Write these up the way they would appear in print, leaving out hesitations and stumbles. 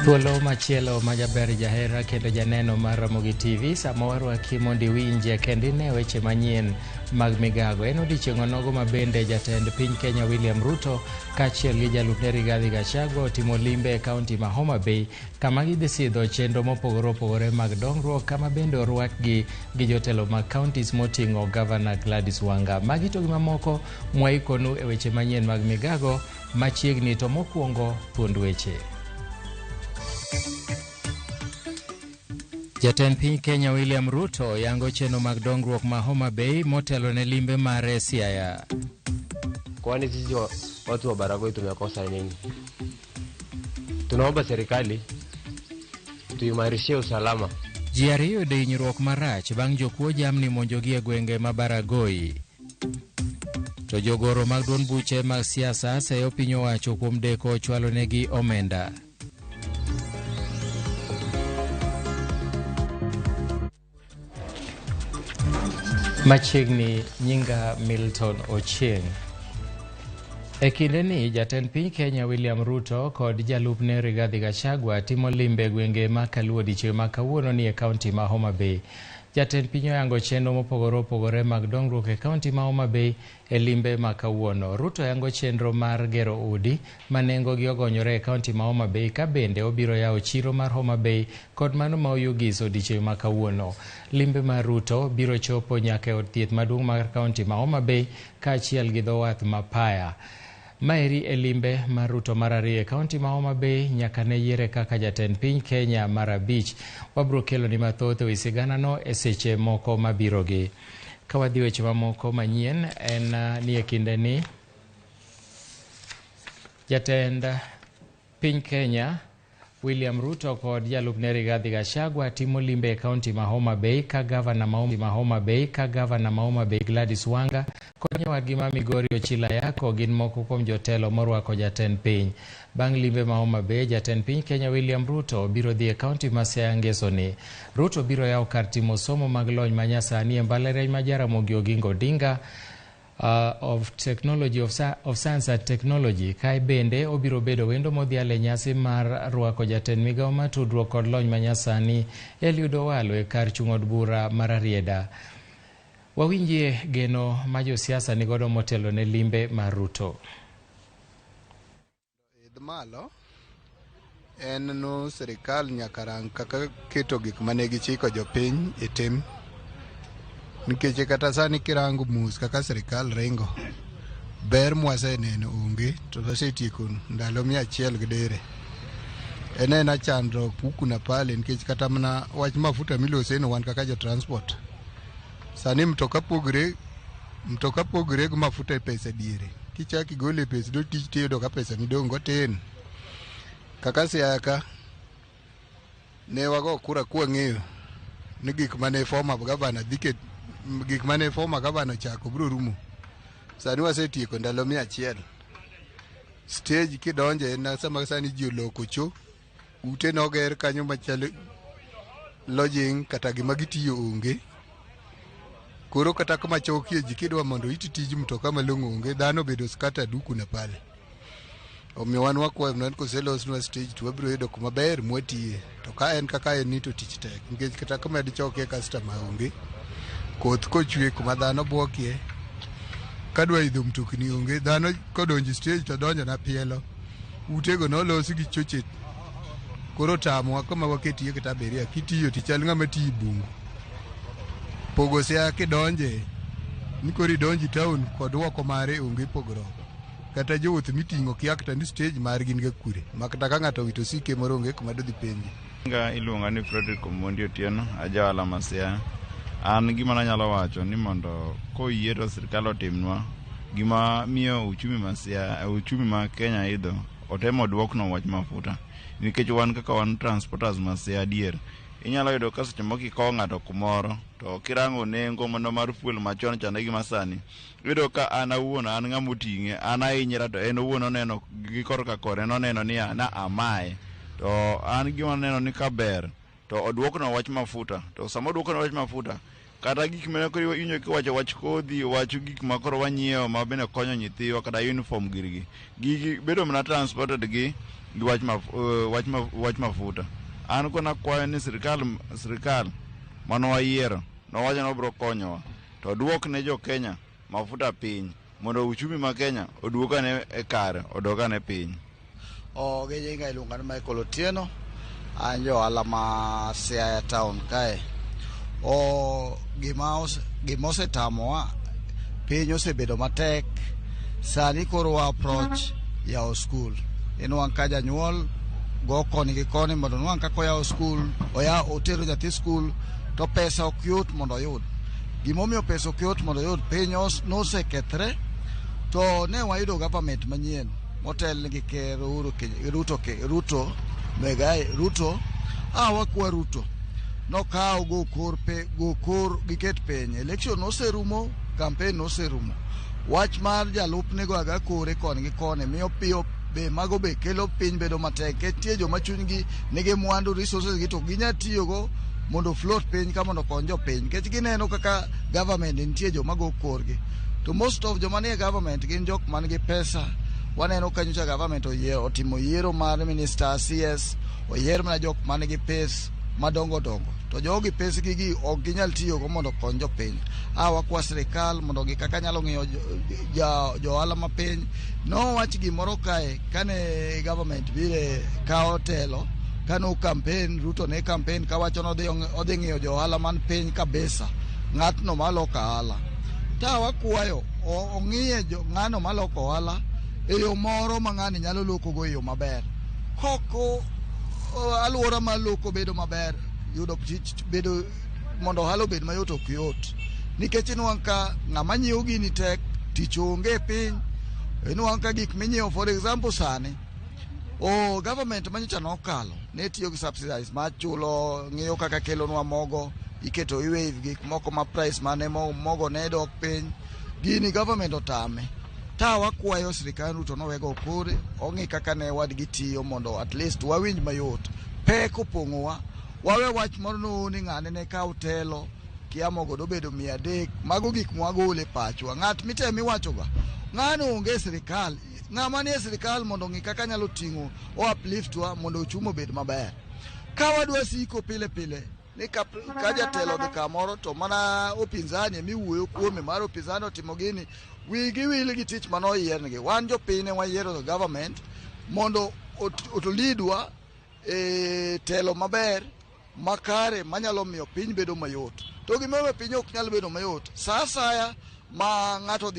Thuolo machielo ma jaber jahera kendo janeno mar Ramogi TV sama warwaki mondo iwinje kendo ine weche manyien mag migago. En odiechieng' onogo ma bende jatend piny Kenya William Ruto kaachiel gi jalupne Rigathi Gachagua otimo limbe e kaunti ma Homa Bay kama gidhi sidho chenro mopogore opogore mag dongruok kama bende orwakgi gi jotelo mag counties moting'o Gavana Gladys Wanga. Magi to gi mamoko mwaikonu e weche manyien mag migago machiegni to mokwongo thuond weche. Jatend piny Kenya William Ruto yango chenro mag dongruok ma Homa Bay motelo ne limbe mare Siaya. Kwani sisi watu wa Baragoi tumekosa nini? Tunaomba serikali tuimarishie usalama. Ji ariyo oyudo hinyruok marach bang' jokuo jamni monjogi e gwenge ma Baragoi. To jogoro mag duond buche mag siasa seyo piny owacho kuom deko chwalonegi omenda. Machiegni nyinga Milton Ochieng. E kindeni jatend piny Kenya William Ruto kod jalupne Rigathi Gachagua timo limbe e gwenge ma Kaluo odiechieng' ma kawuono ni e kaunti ma Homa Bay. Jatend piny oyango chenro mopogore opogore mag dongruok e kaunti ma Homa Bay e limbe ma kawuono. Ruto yango chenro mar gero udi ma nengogi ogonyore e kaunti ma Homa Bay ka bende obiro yawo chiro mar Homa Bay kod mano ma Oyugis odiechieng' ma kawuono. Limbe mar Ruto biro chopo nyaka e od thieth maduong' mar kaunti ma Homa Bay kaachiel gi dho wath ma Paya. Maeri e limbe mar Ruto mar ariyo e kaunti ma Homa Bay nyaka ne yiere kaka jatend piny Kenya mar abich. Wabiro keloni mathoth e wi siganano e seche moko mabirogi. Ka wadhi weche mamoko manyien en ni e kindeni jatend piny Kenya William Ruto kod jalupne Rigathi Gachagua timo limbe e kaunti ma Homa Bay ka gavana ma Homa Bay ka gavana ma Homa Bay Gladys Wanga kod nyawadgi ma Migori Ochilo Ayako gin moko kuom jotelo morwako jatend piny. Bang' limbe ma Homa Bay, jatend piny Kenya William Ruto biro dhi e kaunti ma Siaya ngeso ni. Ruto biro yawo kar timo somo mag lony manyasani e mbalariany ma Jaramogi Oginga Odinga of Technology of, of Science and Technology. Kae bende obiro bedo wendo modhial e nyasi mar rwako jatend migawo mar tudruok kod lony manyasani Eliud Owalo e kar chung' od bura mar Rarieda. Wawinjie geno ma josiasa nigodo motelo ne limbe mar Ruto. Idh malo en no sirikal nyaka rang kaka keto gik mane gichiko jopiny e tim nikech kata sani kirango mos kaka sirikal ringo ber mwaseneno onge to wasetieko ndalo 100 gi dire en ena chandruok huku na pale nikech kata mana wach mafuta miloseno wan kaka jo transport sani mtoka pogre gi mafuta e pesa diere kichak igole pesa do tich tiyudo ka pesa midong' go tin kaka Siaya ka ne wago kura kwang'eyo ni gik mane former governor dhi ket gik mane former governor ochako biro rumo sani wasetieko ndalo 100 stage kidonje en sama sani ji oloko cho ute noger kanyo machalo lodging kata gima gitiyo onge koro kata kama chokie ji kidwa mondo iti tij mtoka malong'o onge dhano obedo scattered huku na pale omiyo wan wakwayo mana ni koselosnwa stage to wabiro yudo kuma ber mwatiye to ka en kaka en ni to tich tek nikech kata kama dichokie customer onge koth kochwe kuma dhano buokie kadwa idho mtokni onge dhano kodonjo stage to donjo na pielo utego nolosi gi choche koro tamowa kama waketie kata abiria kitiyo tichal ng'ama tiyo e bungu pogo Siaya kidonje ni koro idonji town kod oko mare onge pogruok kata jowuoth miting'o kia kata ni stage margi ni ga kure ma kata ka ng'ato owito osike moro onge kuma dodhi penje. Nyinga iluonga ni Frederick Omondi Otieno, aja ohala ma Siaya. An gima nanyalo wacho ni mondo koyie to sirkal otimnwa gima miyo uchumi ma Siaya, uchumi ma Kenya idho, otem oduoknwa wach mafuta. Nikech wan kaka wan transporters ma Siaya adier, inyalo yudo ka seche moko ikowo ng'ato kumoro to kirango nengo mana mar fuel machon chande gi masani, iyudo ka an awuon an ng'ama oting'e, an ahinyra to en owuon oneno gi korka kore noneno niya na amaye. To an gima aneno ni kaber to oduoknwa wach mafuta. To sama oduoknwa wach mafuta, Kata gik mane koro iwinjo kiwacho wach kodhi, wach gik ma koro wanyiewo ma bende konyo nyithiwa kata uniform girgi. Gigi bedo mana transported gi wach wach mafuta. An kona kwayo ni sirikal mane wayiero nowacho ni obiro konyowa to duok ne jo Kenya mafuta piny mondo uchumi ma Kenya oduokane e kare, odokane piny. Gi nyinga iluonga ni Michael Otieno, an ja ohala ma Siaya town kae. Gima osetamowa, piny osebedo matek, sani koro wa approach yawo skul. Inwang' ka janyuol go koni gi koni mondo onwang' kaka oyawo skul, otero nyathi skul, to pesa ok yot mondo oyud. Gimomiyo pesa ok yot mondo oyud, piny nosekethre, to ne wayudo government manyien motel gi Ker Uhuru Ruto, Megai Ruto, wakwa Ruto nokawo go kor giket piny. Election noserumo, campaign noserumo. Wach mar jalupne go aga kore koni gi koni miyo piyo be mago be kelo piny bedo matek. Nikech nitie joma chunygi nigi mwandu, resources gi to ginya tiyogo mondo float piny ka mondo okony jopiny. Nikech gineno kaka government nitie joma go korgi. To most of joma nie government gin jok man gi pesa. Waneno ka nyocha government otimo yiero mar minister CS, oyier mana jok man gi pes madongo dongo. To jogi pesgi gi ok ginyal tiyogo mondo okony jopiny. Wakwa sirikal mondo gi kaka nyalo ng'iyo jo ohala mapiny. Nowach gimoro kae kane government bire kawo telo, kane campaign, Ruto ne campaign kawacho ni odhi ng'iyo jo ohala man piny kabisa, ng'atno maloko ohala. Ta wakwayo ong'iye ng'ano maloko ohala e yo moro ma ng'ani nyalo lokogo e yo maber. Koko alwora mar loko bedo maber, yudo tich bedo mondo ohala obed mayot ok yot. Nikech inwang' ka ng'ama nyiewo gini tek, tich onge e piny. Inwang' ka gik minyiewo, for example sani, government manyocha nokalo ne tiyo gi subsidies mar chulo, ng'iyo kaka kelonwa mogo, iketo iwaive gik moko ma price mane mogo ne dok piny. Gini government otame. Ta wakwayo sirikal Ruto nowego kore, ong'i kaka ne wadgi tiyo mondo at least wawinj mayot. Pek opong'owa, wawe wach moro no ni ng'ane ne kaw telo, kia mogo dobedo 300, mago gik mwagolo e pachwa. Ng'at mitemo iwachoga, ng'ano onge e sirikal, ng'ama nie sirikal mondo ong'i kaka nyalo ting'o o upliftwa mondo ochumi obed maber. Ka wadwa siko pile pile ni ka jatelo odhi kamoro to mana upinzani emiwuoyo kuome mar upinzani otimo gini, wigi wil gi tich mane oyiernegi. Wan jopiny ne wayiero government mondo olidwa e telo maber makare manyalo miyo piny bedo mayot. To gimomiyo piny ok nyal bedo mayot, sa asaya ma ng'ato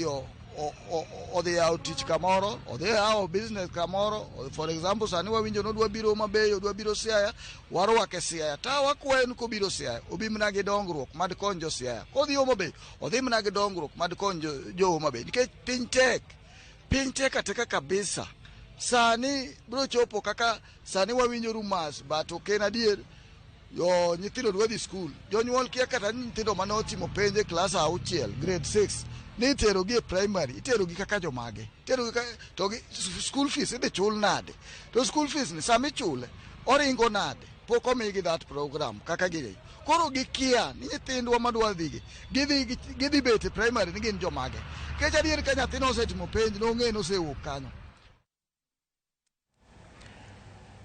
odhi yawo tich kamoro, odhi yawo business kamoro, for example sani wawinjo ni odwa biro Homa Bay, odwa biro Siaya, warwake Siaya. Ta wakwaye ni kobiro Siaya, obi mana gi dongruok mad kony jo Siaya. Kodhi Homa Bay, odhi mana gi dongruok mad kony jo Homa Bay. Nikech piny tek, piny tek ateka kabisa. Sani biro chopo kaka sani wawinjo rumors, but ok en adier. Yo nyithindo dwa dhi skul, jonyuol kia kata ni nyithindo mane otimo penj e klas 6, grade 6, ni iterogi e primary, iterogi kaka jomage, iterogi to gi school fees idhi chul nade? To school fees ni sama ichule oringo nade? Pok omigi that program kaka gigi. Koro gikia ni nyithindwa madwa dhigi, gidhi bet e primary ni gin jomage. Nikech adier ka nyathino osetimo penj, nong'e nosewuok kanyo.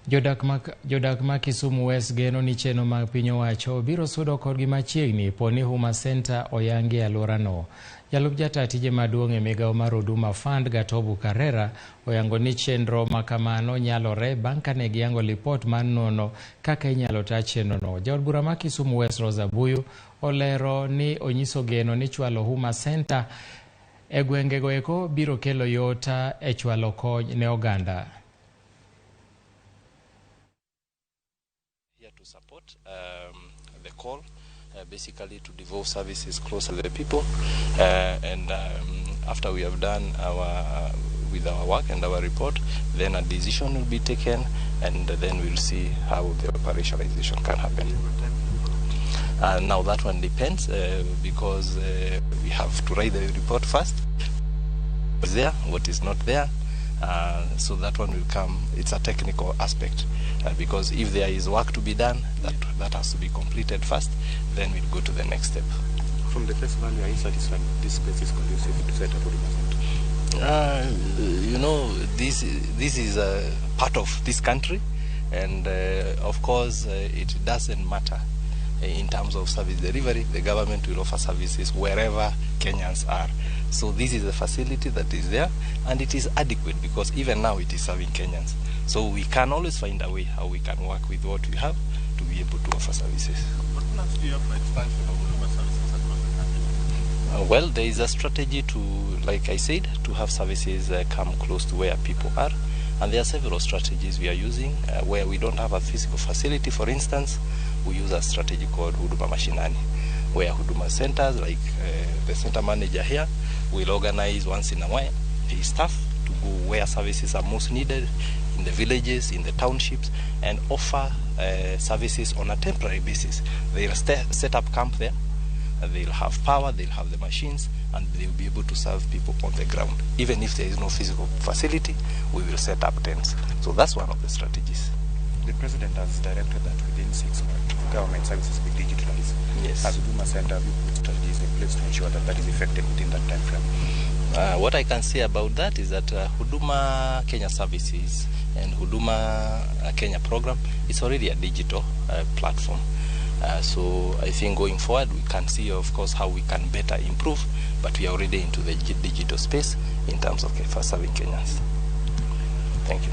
Jodak ma Kisumu West geno ni chenro mag piny owacho biro sudo kodgi machiegni po ni Huduma Center oyangi e alworano. Jalup jata tije maduong' e migawo mar Huduma Fund Gatobu Karera oyango ni chenro ma kamano nyalore bang' kane giyango lipot mar nono kaka inyalo ta chenrono. Jaod bura ma Kisumu West Rosa Buyu olero ni onyiso geno ni chwalo Huduma Center e gwengego eko biro kelo yot e chwalo kony ne oganda. To support the call, basically to devolve services closer to the people, and after we have done with our work and our report, then a decision will be taken, and then we'll see how the operationalization can happen. Now that one depends, because we have to write the report first. What's there, what is not there. So that one will come. It's a technical aspect, because if there is work to be done, that has to be completed first, then we'll go to the next step. From the face value, are you satisfied this space is conducive to set up Huduma Center? You know, this is a part of this country, and of course it doesn't matter in terms of service delivery. The government will offer services wherever Kenyans are. So this is a facility that is there, and it is adequate because even now it is serving Kenyans. So we can always find a way how we can work with what we have to be able to offer services. What plans do you have for expansion of Huduma services across the country? Well, there is a strategy to, like I said, to have services come close to where people are. And there are several strategies we are using. Where we don't have a physical facility, for instance, we use a strategy called Huduma Mashinani, where Huduma centers, like the center manager here, will organize once in a while his staff to go where services are most needed, in the villages, in the townships, and offer services on a temporary basis. They'll set up camp there, they'll have power, they'll have the machines, and they'll be able to serve people on the ground. Even if there is no physical facility, we will set up tents. So that's one of the strategies. The President has directed that within 6 months, government services be digitalized. Yes. As Huduma Center, have you put strategies in place to ensure that that is effective within that time frame? What I can say about that is that Huduma Kenya Services and Huduma Kenya program is already a digital platform. So I think going forward, we can see, of course, how we can better improve, but we are already into the digital space in terms of for serving Kenyans. Thank you.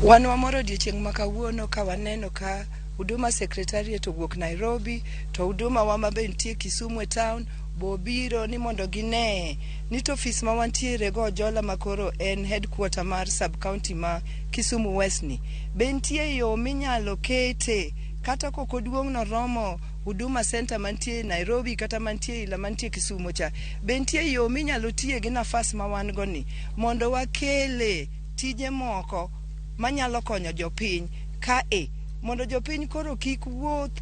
Wan wamor odiochieng' ma kawuono ka waneno ka Huduma Secretariat owuok Nairobi to Huduma wa mabe nitie Kisumu e town bobiro ni mondo gine ni to ofis ma wantiere go Ojola makoro en headquarter mar sub county ma Kisumu West ni be nitie yo minyalo kete kata kok oduong' noromo Huduma Center mantie Nairobi kata mantie ila mantie Kisumu cha be nitie yo minyalo tiye gi nafas ma wan go ni mondo wakele tije moko manyalo konyo jopiny kae mondo jopiny koro kik wuoth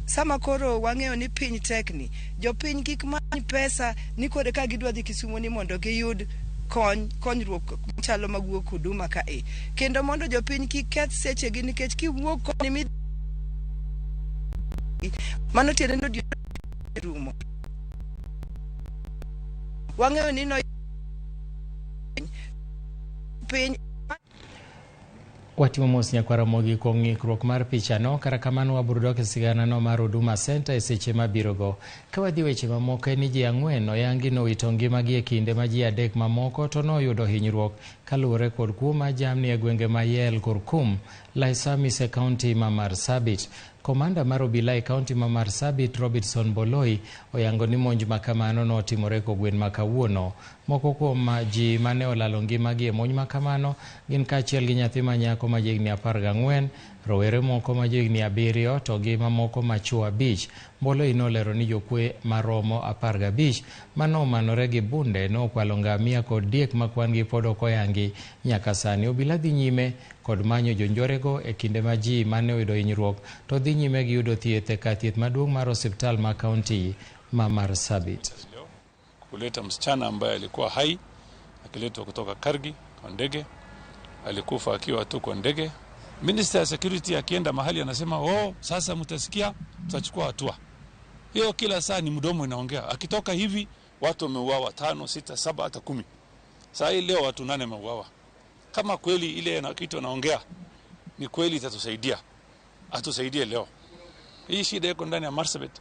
sama koro wang'eyo ni piny tekni jopiny kik many pesa ni kore ka gidwa dhi Kisumu ni mondo giyud konyruok machalo mawuok Huduma kae kendo mondo jopiny kik keth sechegi nikech kiwuok koni mi mano tiende ni rumo wang'eyo ni no piny. Watimo mos nyakwar Ramogi kuom ng'ikruok mar pichano. Kata kamano wabiro dok e siganano mar Huduma Center e seche mabirogo. Ka wadhi weche mamoko en ni ji 4 oyangi nowito ngimagi e kinde ma ji 3 mamoko to noyudo hinyruok kaluwore kod kuo mar jamni e gwenge ma Yel Kurkum, Laisamis e kaunti ma Marsabit. Komanda mar obila e kaunti ma Marsabit, Robinson Boloi, oyango ni monj ma kamano notimore kogwen ma kawuono. Moko kuom ji mane olalo ngimagi e monj ma kamano gin kaachiel gi nyathi ma nyako ma jahigni 14, rowere moko ma johigni 7 to gi mamoko ma chwo 5. Boloi nolero ni jokwe maromo 15 manomanore gi bunde nokwalo ngamia kod diek ma kwan gi pod ok oyangi nyaka sani. Obila dhi nyime kod manyo jonjorego e kinde ma ji mane oyudo hinyruok to dhi nyime gi yudo thieth e kar thieth maduong' mar osiptal ma kaunti ma Marsabit. Kuleta msichana ambaye alikuwa hai akiletwa kutoka Kargi kwa ndege, alikufa akiwa tu kwa ndege. Minister ya Security akienda mahali anasema, oh, sasa mtasikia, tutachukua hatua. Hiyo kila saa ni mdomo inaongea. Akitoka hivi watu wameuawa 5, 6, 7 hata 10. Saa hii leo watu 8 wameuawa. Kama kweli ile kitu anaongea ni kweli itatusaidia, atusaidie leo. Hii shida iko ndani ya Marsabit.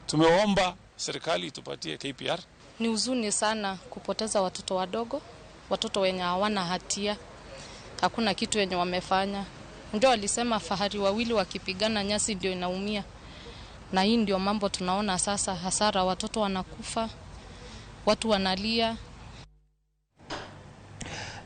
Tumeomba serikali itupatie KPR. Ni huzuni sana kupoteza watoto wadogo, watoto wenye hawana hatia. Hakuna kitu wenye wamefanya. Ndio walisema fahari wawili wakipigana nyasi ndio inaumia. Na hii ndio mambo tunaona sasa, hasara, watoto wanakufa, watu wanalia.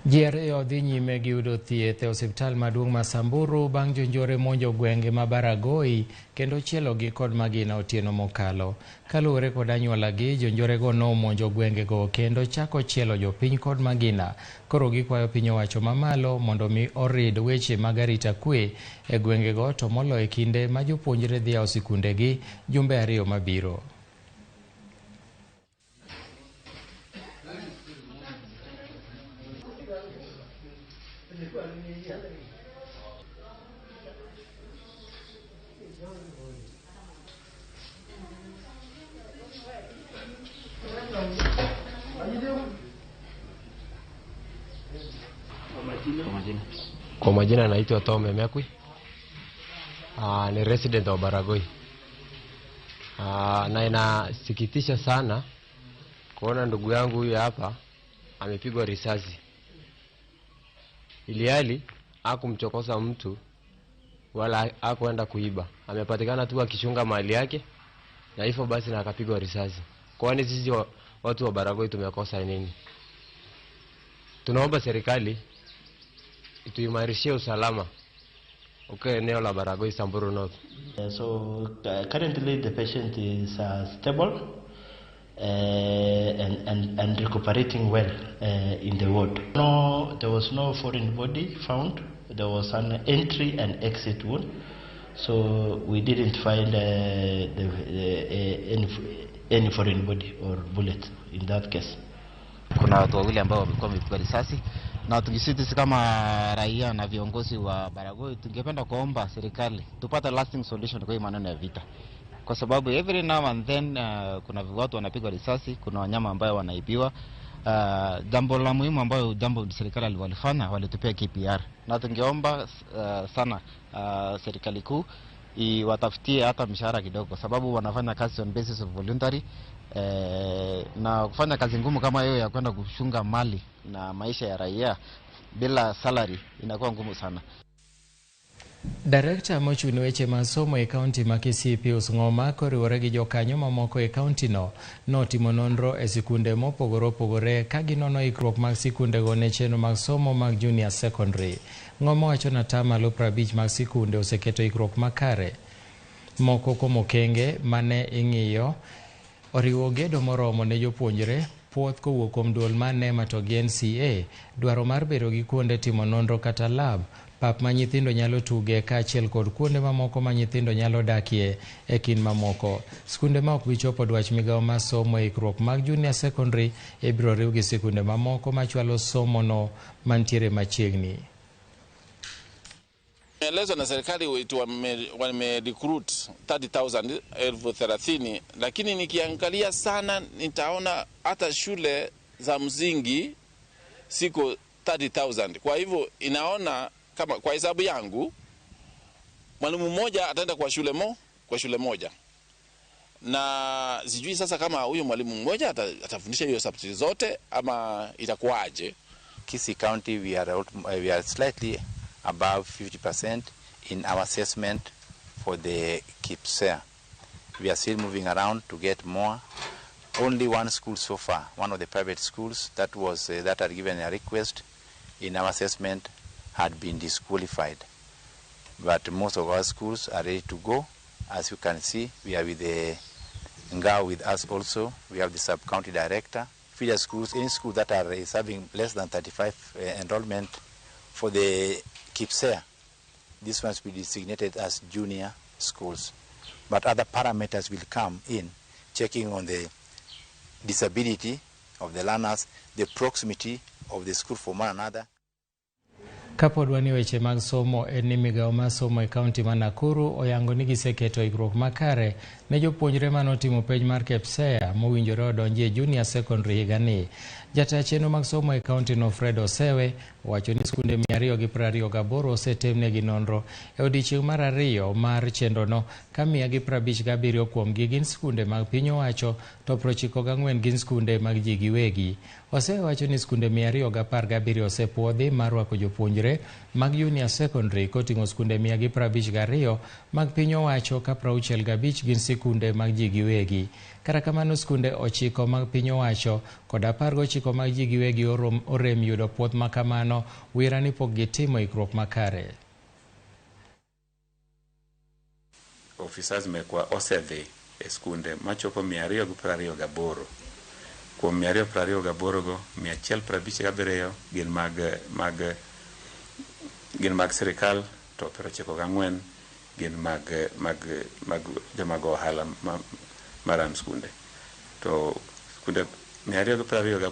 Ji 2 dhi nyime gi yudo thieth e osiptal maduong' ma Samburu bang' jonjore monjo gwenge ma Baragoi kendo chielogi kod magina otieno mokalo. Kaluwore kod anyuolagi, jonjorego nomonjo gwengego kendo chako chielo jopiny kod magina. Koro gikwayo piny owacho mamalo mondo mi orid weche mag arita kwe e gwengego to moloyo e kinde ma jopuonjre dhi yawo sikundegi jumbe 2 mabiro. Kwa majina naitwa Tom Emekwi. Ni resident wa Baragoi. Na inasikitisha sana kuona ndugu yangu huyu hapa amepigwa risasi. Ilihali hakumchokoza mtu wala hakuenda kuiba. Amepatikana tu akichunga mali yake na hivyo basi na akapigwa risasi. Kwani sisi watu wa Baragoi tumekosa nini? Tunaomba serikali ituimarishie usalama okay, eneo la Baragoi, Samburu North. So currently the patient is stable and recuperating well in the ward. No, there was no foreign body found. There was an entry and exit wound, so we didn't find any foreign body or bullet in that case. Kuna watu wawili ambao wamekuwa wamepigwa risasi, na sisi kama raia na viongozi wa Baragoi tungependa kuomba serikali tupate lasting solution kwa hii maneno ya vita, kwa sababu every now and then kuna watu wanapigwa risasi, kuna wanyama ambao wanaibiwa. Jambo la muhimu ambayo jambo serikali walifanya, walitupia KPR, na tungeomba sana serikali kuu iwatafutie hata mshahara kidogo, kwa sababu wanafanya kazi on basis of voluntary, na kufanya kazi ngumu kama hiyo ya kwenda kuchunga mali na maisha ya raia bila salary inakuwa ngumu sana. Direkta mochung' ne weche mag somo e kaunti ma Kisii Pius Ng'oma koriwore gi jokanyo mamoko e kaunti no notimo nonro e sikunde mopogore opogore ka ginono ikruok mag sikundego ne chenro mag somo mag junior secondary. Ng'oma wacho ni atamalo 50 mag sikunde oseketo ikruok makare. Moko kuom okenge mane ing'iyo oriwo gedo moromo ne jopuonjre, puoth kowuok kuom duol mar NEMA to gi NCA, dwaro mar bedo gi kuonde timo nonro kata lab, pap ma nyithindo nyalo tuge kaachiel kod kuonde mamoko ma nyithindo nyalo dakie e kind mamoko. Skunde ma ok bi chopo dwach migawo mar somo e ikruok mag junior secondary ibiro riw gi sikunde mamoko machwalo somo no mantiere machiegni. Elezwa na serikali wetu wame recruit 30,000 30,000, lakini nikiangalia sana nitaona hata shule za msingi siko 30,000. Kwa hivyo inaona kama kwa hesabu yangu mwalimu mmoja ataenda kwa shule moja. Na sijui sasa kama huyo mwalimu mmoja atafundisha hiyo subject zote ama itakuwaje. Kisii County we are slightly above 50% in our assessment for the KPSEA. We are still moving around to get more. Only one school so far, one of the private schools that was that had given a request in our assessment had been disqualified. But most of our schools are ready to go. As you can see, we are with the Ngao with us also. We have the sub-county director. Feeder schools, any school that are serving less than 35 enrollment for the KPSEA, these ones will be designated as junior schools. But other parameters will come in, checking on the disability of the learners, the proximity of the school from one another. Kapod wan weche mag somo en ni migawo mar somo e kaunti ma Nakuru oyango ni giseketo ikruok makare ne jopuonjre manotimo penj mar KPSEA mowinjore odonji e junior secondary higani. Jata chenro mag somo e kaunti no Fred Osewe owacho ni skunde 228 osetemnegi nonro e odiechieng' mar ariyo mar chenrono, ka 157 kuomgi gin skunde mag piny owacho to 94 gin skunde mag ji giwegi. Osewe wacho ni skunde 217 osepuodhi mar rwako jopuonjre mag junior secondary koting'o skunde 152 mag piny owacho ka 65 gin sikunde mag ji giwegi. Kata kamano skunde 9 mag piny owacho kod 19 mag ji giwegi orem yudo puoth makamano wira ni pok gitimo ikruok makare. Officers mekwa osedhi e skunde machopo 228. Kuom 228 go 157 gin mag sirikal to 94 gin mag joma go ohala maran skunde. To skunde 228 go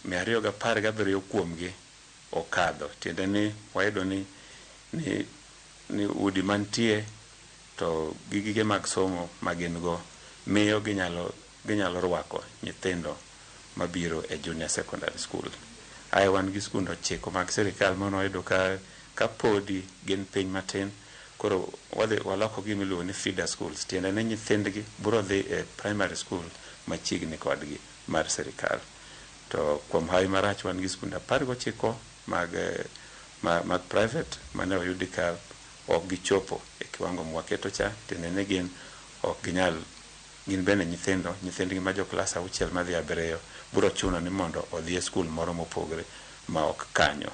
217 kuomgi okadho, tiende ni wayudo ni udi mantie To gi gige mag somo ma gin go miyo ginyalo rwako nyithindo mabiro e junior secondary school. Ae wan gi skunde 9 mag sirikal mane wayudo ka podi gin piny matin, koro wadhi waloko gima iluongo ni feeder schools, tiende ni nyithindgi biro dhi e primary school machiegni kodgi mar sirikal. To kuom hawi marach wan gi skunde 19 mag private mane oyudi ka ok gichopo e kiwango mwaketo cha, tiende ni gin ok ginyal, gin bende nyithindgi ma jo klas 6 madhi 7 biro chuno ni mondo odhi e skul moro mopogre ma ok kanyo.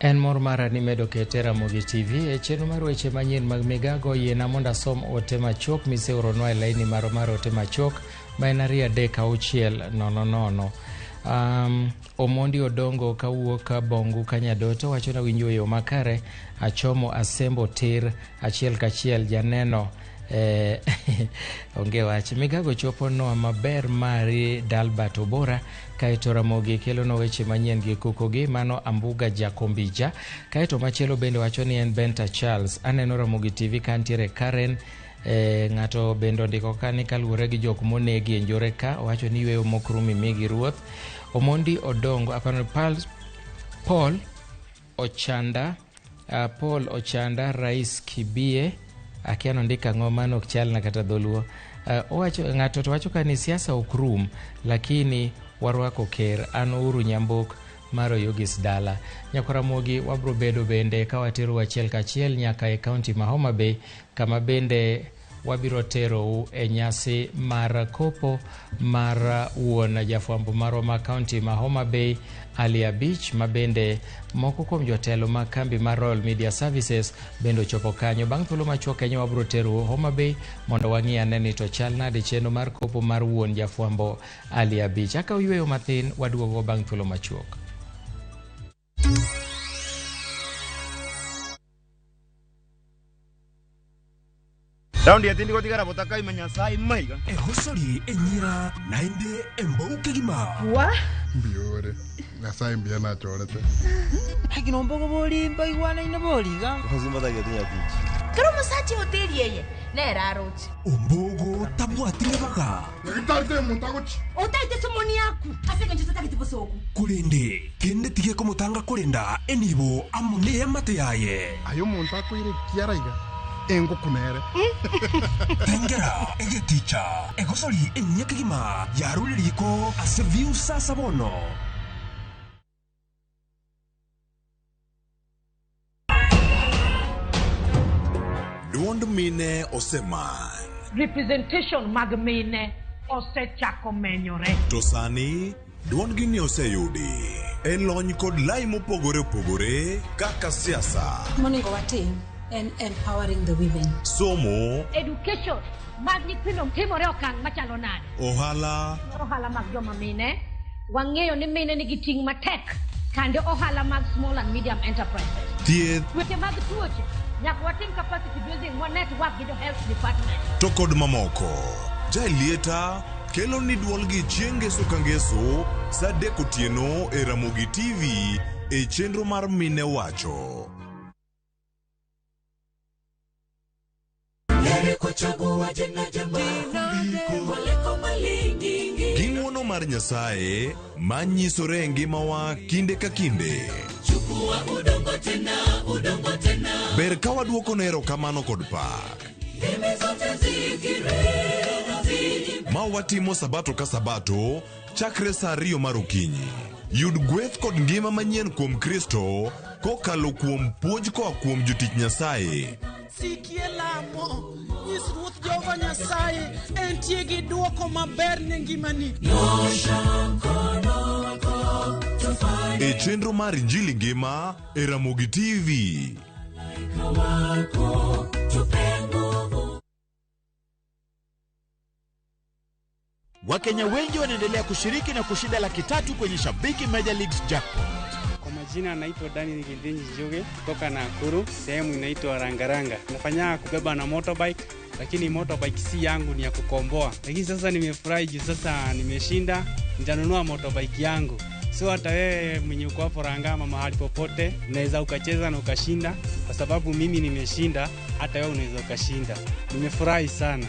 En mor mara ni medo kete Ramogi TV e chenro mar weche manyien mag migago. Yiena mondo asom ote machuok miseoronwa e laini maro mar ote machuok ma en 2 3 6 0 0. Omondi Odongo kawuok Bongu Kanyadoto wacho na winjo yo makare, achomo asembo tir achiel kachiel janeno. Onge wach. Migago chopo noa maber mari Dalbert Obora, kaeto Ramogi kelo no weche manyien gi kukogi mano Ambuga Jakombija. Kaeto machielo bende wacho ni en Benta Charles, aneno Ramogi TV kantiere Karen. Ng'ato bende ondiko ka ni kaluwore gi jok monegi e njore ka, owacho ni yweyo mokrumi migi ruoth. Omondi Odongo apano Paul Ochanda, Paul Ochanda Rais Kibie, akia nondiko ang'o mano ok chalna kata dholuo. Owacho ng'ato to wacho ka ni siasa ok rum, lakini warwako ker an Uhuru Nyambok mar Oyugis dala. Nyakwa Ramogi wabro bedo bende ka watero achiel kachiel nyaka e kaunti ma Homa Bay, kama bende wabiro terou e nyasi mar kopo mar wuon jafwambo marwa ma kaunti ma Homa Bay Ali Abich, ma bende moko kuom jotelo ma kambi mar Royal Media Services bende ochopo kanyo. Bang' thuolo machuok kanyo wabiro terou Homa Bay mondo wang'i ane ni to chal nade chenro mar kopo mar wuon jafwambo Ali Abich. Akaw yweyo mathin, waduogo bang' thuolo machuok. Raundi ya tindi gotigara botaka imenya sai maiga. Ehosori enyira naende embouke gima. Wa? Mbiore. Nyasaye mbia na chorete. Hakino mbogo boli mbaigwana ina boliga. Hozimba da getinya tichi. Kero musachi hoteli yeye. Nera arochi. Ombogo tabwatire baga. Ngitarite mutagochi. Otaite somoni yaku. Aseke ncho tatagiti bosoku. Kurende kende tige komutanga kurenda enibo amune yamate yaye. Ayo muntu akwire kiaraiga. Engo kunere. Tengera egeticha egosori enyekigima yaruriko aseviusa sabono. Duond mine oseman. Representation mag mine osechako menyore. To sani duond gini oseyudi e lony kod lai mopogore opogore kaka siasa. Monego watim en empowering the women. Somo, education mag nyithindo timore okang' machalo nade? Ohala, ohala mag joma mine, wang'eyo ni mine nigi ting' matek kande ohala mag small and medium enterprises. Thieth, weche mag tuoche, nyaka watim capacity building wa network gi jo health department. To kod mamoko. Jaelieta kelo ni duolgi chieng' ngeso ka ngeso sa 3 otieno e Ramogi TV e chenro mar Mine Wacho. Gi ng'wono mar Nyasaye manyisore e ngimawa kinde ka kinde. Ber ka waduoko ne erokamano kod pak ma watimo sabato ka sabato chakre sa 2 mar okinyi. Yud gweth kod ngima manyien kuom Kristo kokalo kuom puonj koa kuom jotich Nyasaye. Sikie lamo, nyis Ruoth Jehova Nyasaye entie gi duoko maber ne ngimani. E chenro mar Injili Ngima e Ramogi TV. Wakenya wengi wanaendelea kushiriki na kushinda 300,000 kwenye Shabiki Major Leagues Jackpot. Kwa majina naitwa Daniel Githinji Njuge kutoka Nakuru, sehemu inaitwa Rangaranga. Nafanya kubeba na motorbike, lakini motorbike si yangu, ni ya kukomboa. Lakini sasa nimefurahi juu sasa nimeshinda, nitanunua motorbike yangu. So hata wewe mwenye uko hapo Rangama mahali popote unaweza ukacheza na ukashinda, kwa sababu mimi nimeshinda, hata wewe unaweza ukashinda. Nimefurahi sana.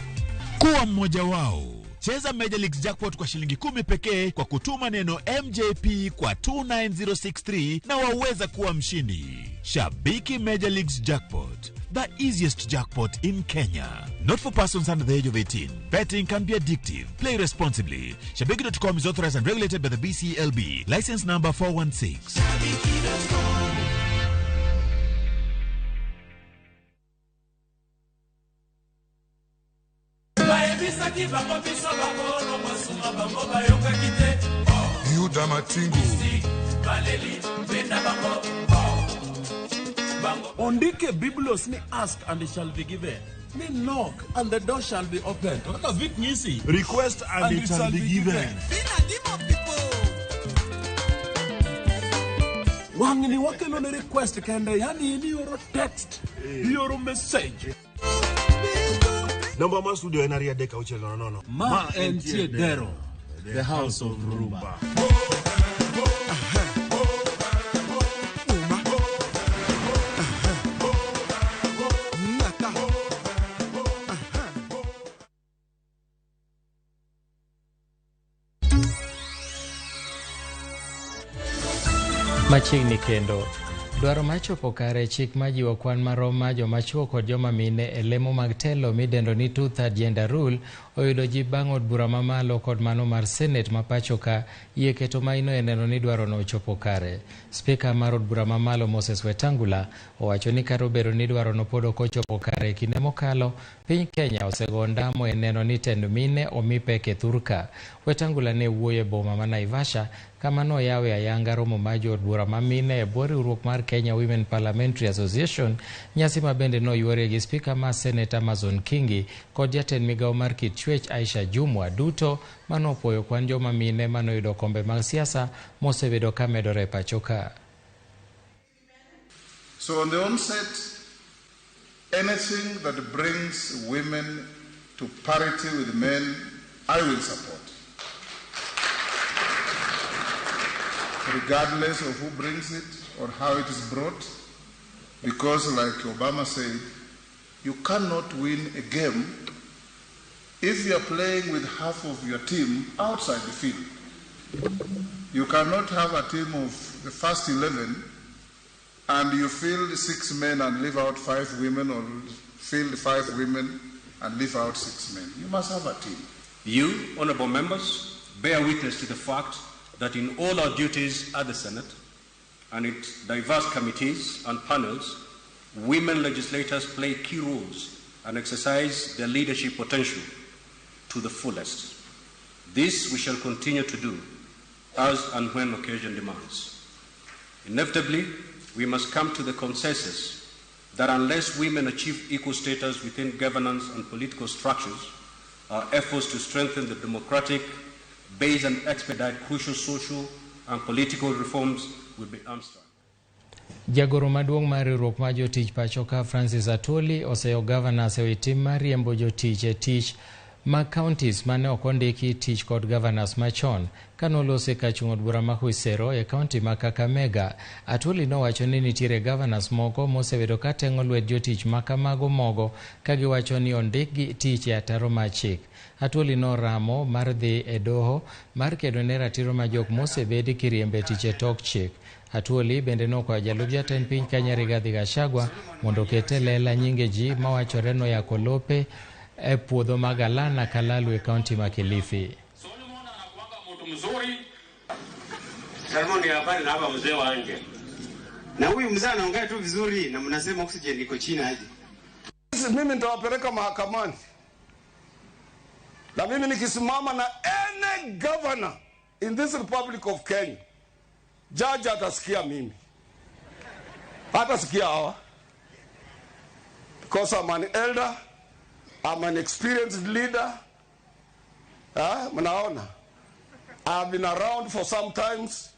Kuwa mmoja wao. Cheza Major League Jackpot kwa shilingi 10 pekee kwa kutuma neno MJP kwa 29063 na waweza kuwa mshindi. Shabiki Major League Jackpot, the easiest jackpot in Kenya. Not for persons under the age of 18. Betting can be addictive. Play responsibly. Shabiki.com is authorized and regulated by the BCLB. License number 416. Shabiki.com. Yuda Matingu. Ondike Biblos ni ask and it shall be given. Ni knock and the door shall be opened. Kaka Vic Nyisi. Request and it shall be given. Wangini wakelo ni request kende, yani ni yoro text, yoro message. Namba ma studio en ariyo adek auchiel nono nono. Ma entie Dero, the house of Rumba. Machiegni kendo. Dwaro mar chopo kare chik majiwo kwan marom mar joma chuo kod joma mine e lemo mag telo midendo ni two-third gender rule oyudo ji bang' od bura mamalo kod mano mar Senate ma pacho ka yie keto maino e neno ni dwarono ochopo kare. Spika mar od bura mamalo Moses Wetangula owacho ni kar obedo ni dwarono pod ok ochopo kare kinde mokalo, piny Kenya osego ndamo e neno ni tend mine omi pek e thurka. Wetangula ne wuoyo e boma ma Naivasha kama noyawe ayanga romo mar jood bura ma mine e bwo riwruok mar Kenya Women Parliamentary Association, nyasi ma bende noyuorie gi spika mar Senate Amazon Kingi kod jatend migawo mar kit chwech Aisha Jumwa duto manopuoyo kwan joma mine manoyudo kombe mag siasa mosebedo ka medore e pacho ka. So on the onset, anything that brings women to parity with men, I will support. Regardless of who brings it or how it is brought, because like Obama said, you cannot win a game if you are playing with half of your team outside the field. You cannot have a team of the first 11 and you field 6 men and leave out 5 women, or field 5 women and leave out 6 men. You must have a team. You, honorable members, bear witness to the fact that in all our duties at the Senate and its diverse committees and panels, women legislators play key roles and exercise their leadership potential to the fullest. This we shall continue to do as and when occasion demands. Inevitably, we must come to the consensus that unless women achieve equal status within governance and political structures, our efforts to strengthen the democratic base and expedite crucial social and political reforms will be hamstrung. Jagoro maduong' mar riwruok mar jotich pacho ka Francis Atwoli oseyo governors ewi tim mar riembo jotich e tich mag counties mane ok ondiki tich kod governors machon. Kanolose kachung' od bura ma Huisero e county ma Kakamega, Atwoli nowacho ni nitiere governors moko mosebedo ka teng'o lwet jotich ma kamago mogo ka giwacho ni ondikgi tich e ataro mar chik. Atwoli noramo mar dhi e doho mar kedo ne ratiro ma jok mosebedi kiriembe tich e tok chik. Atwoli bende nokwayo jalup jatend piny Kenya Rigathi Gachagua mondo oket e lela nyinge ji mawachore noyako lope e puodho mag Alana Kalalu e kaunti ma Kilifi. Mzuri Salmoni habari na hapa mzee wa nje. Na huyu mzee anaongea tu vizuri na mnasema oxygen iko chini aje. Mimi nitawapeleka mahakamani. Na mimi nikisimama na any governor in this Republic of Kenya, judge atasikia mimi. Hatasikia hawa. Because I'm an elder, I'm an experienced leader. Mnaona? I've been around for some times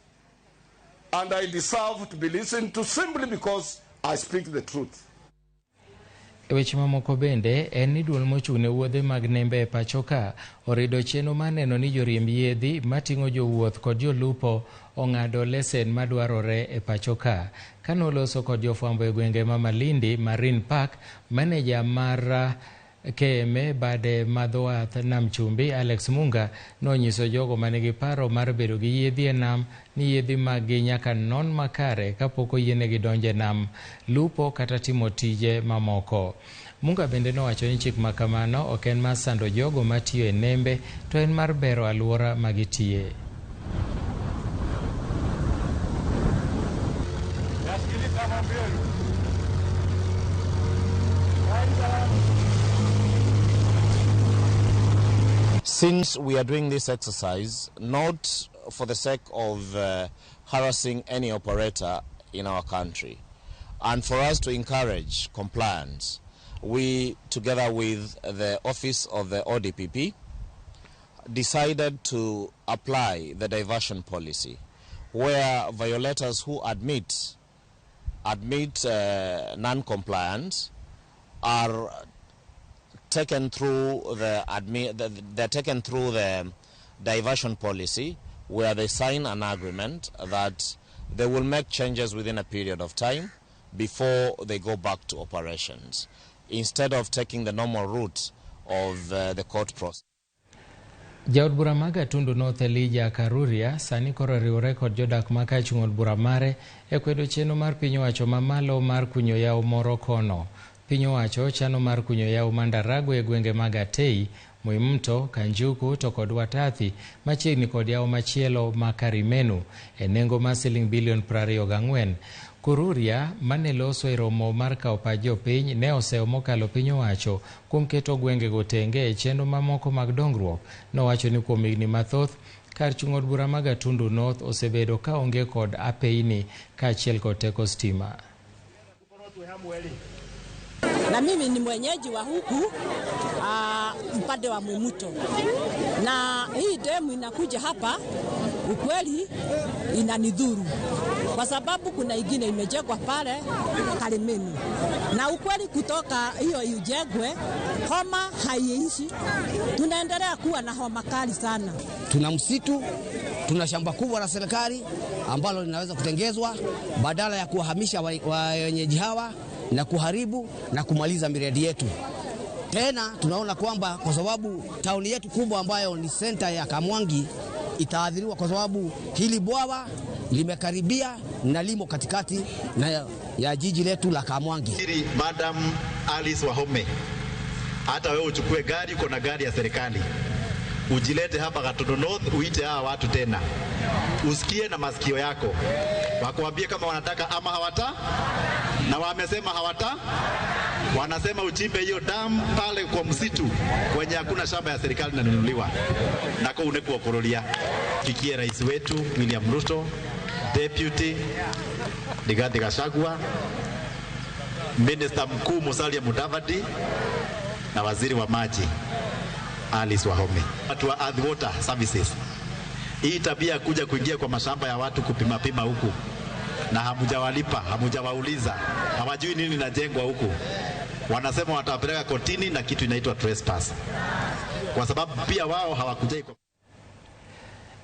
and I deserve to be listened to simply because I speak the truth. E weche mamoko bende en ni duol mochung' ne wuodhe mag nembe e pacho ka orido chenro mar neno ni joriemb yiedhi mating'o jowuoth kod jolupo ong'ado lesen madwarore e pacho ka. Kanoloso kod jofwambo e gwenge ma Malindi Marine Park, maneja mar KMA bade ma dho wath Nam Chumbi Alex Munga nonyiso jogo manigi paro mar bedo gi yiedhi e nam ni yiedhi maggi nyaka non makare kapok oyienegi donjo e nam, lupo kata timo tije mamoko. Munga bende nowacho ni chik ma kamano ok en mar sando jogo matiyo e nembe to en mar bero alwora ma gitiye. Since we are doing this exercise not for the sake of harassing any operator in our country, and for us to encourage compliance, we, together with the office of the ODPP, decided to apply the diversion policy, where violators who admit non-compliance are taken through the they're taken through the diversion policy, where they sign an agreement that they will make changes within a period of time before they go back to operations, instead of taking the normal route of the court process. Jaod bura ma Gatundu North Elijah Karuria sani koro riwore kod jodak ma kachung' od bura mare e kwedo chenro mar piny owacho mamalo mar kunyo yawo moro kono. Piny owacho chano mar kunyo yawo Mandarago e gwenge mag Atei, Muimto, Kanjuku to kod Watathi machiegni kod yawo machielo ma Karimenu e nengo mar siling bilion 24. Kururia mane loso e romo mar kawo pach jopiny ne oseyo mokalo piny owacho kuom keto gwengego tenge e chenro mamoko mag dongruok. Nowacho ni kuom higni mathoth kar chung' od bura ma Gatundu North osebedo ka onge kod apeyni kaachiel kod teko stima. Na mimi ni mwenyeji wa huku upande wa Mwimuto, na hii demu inakuja hapa, ukweli inanidhuru kwa sababu kuna ingine imejengwa pale Karimenu, na ukweli kutoka hiyo ijengwe homa haiishi, tunaendelea kuwa na homa kali sana. Tuna msitu, tuna shamba kubwa la serikali ambalo linaweza kutengezwa badala ya kuwahamisha wenyeji hawa na kuharibu na kumaliza miradi yetu. Tena tunaona kwamba kwa sababu tauni yetu kubwa ambayo ni senta ya Kamwangi itaathiriwa kwa sababu hili bwawa limekaribia na limo katikati na ya jiji letu la Kamwangi. Madam Alice Wahome, hata wewe uchukue gari, uko na gari ya serikali, ujilete hapa Gatundu North, uite hawa watu tena, usikie na masikio yako, wakuambie kama wanataka ama hawata. Na wamesema hawata, wanasema uchimbe hiyo damu pale kwa msitu kwenye hakuna shamba ya serikali inanunuliwa. Nako unekuwa kurulia. Fikie rais wetu William Ruto, Deputy Rigathi Gachagua, Minister mkuu Musalia Mudavadi na waziri wa maji Alice Wahome. Watu wa Earth Water Services, hii tabia kuja kuingia kwa mashamba ya watu kupima pima huku na hamujawalipa, hamujawauliza, hawajui nini najengwa huku, wanasema watawapeleka kotini na kitu inaitwa trespass, kwa sababu pia wao hawakujai.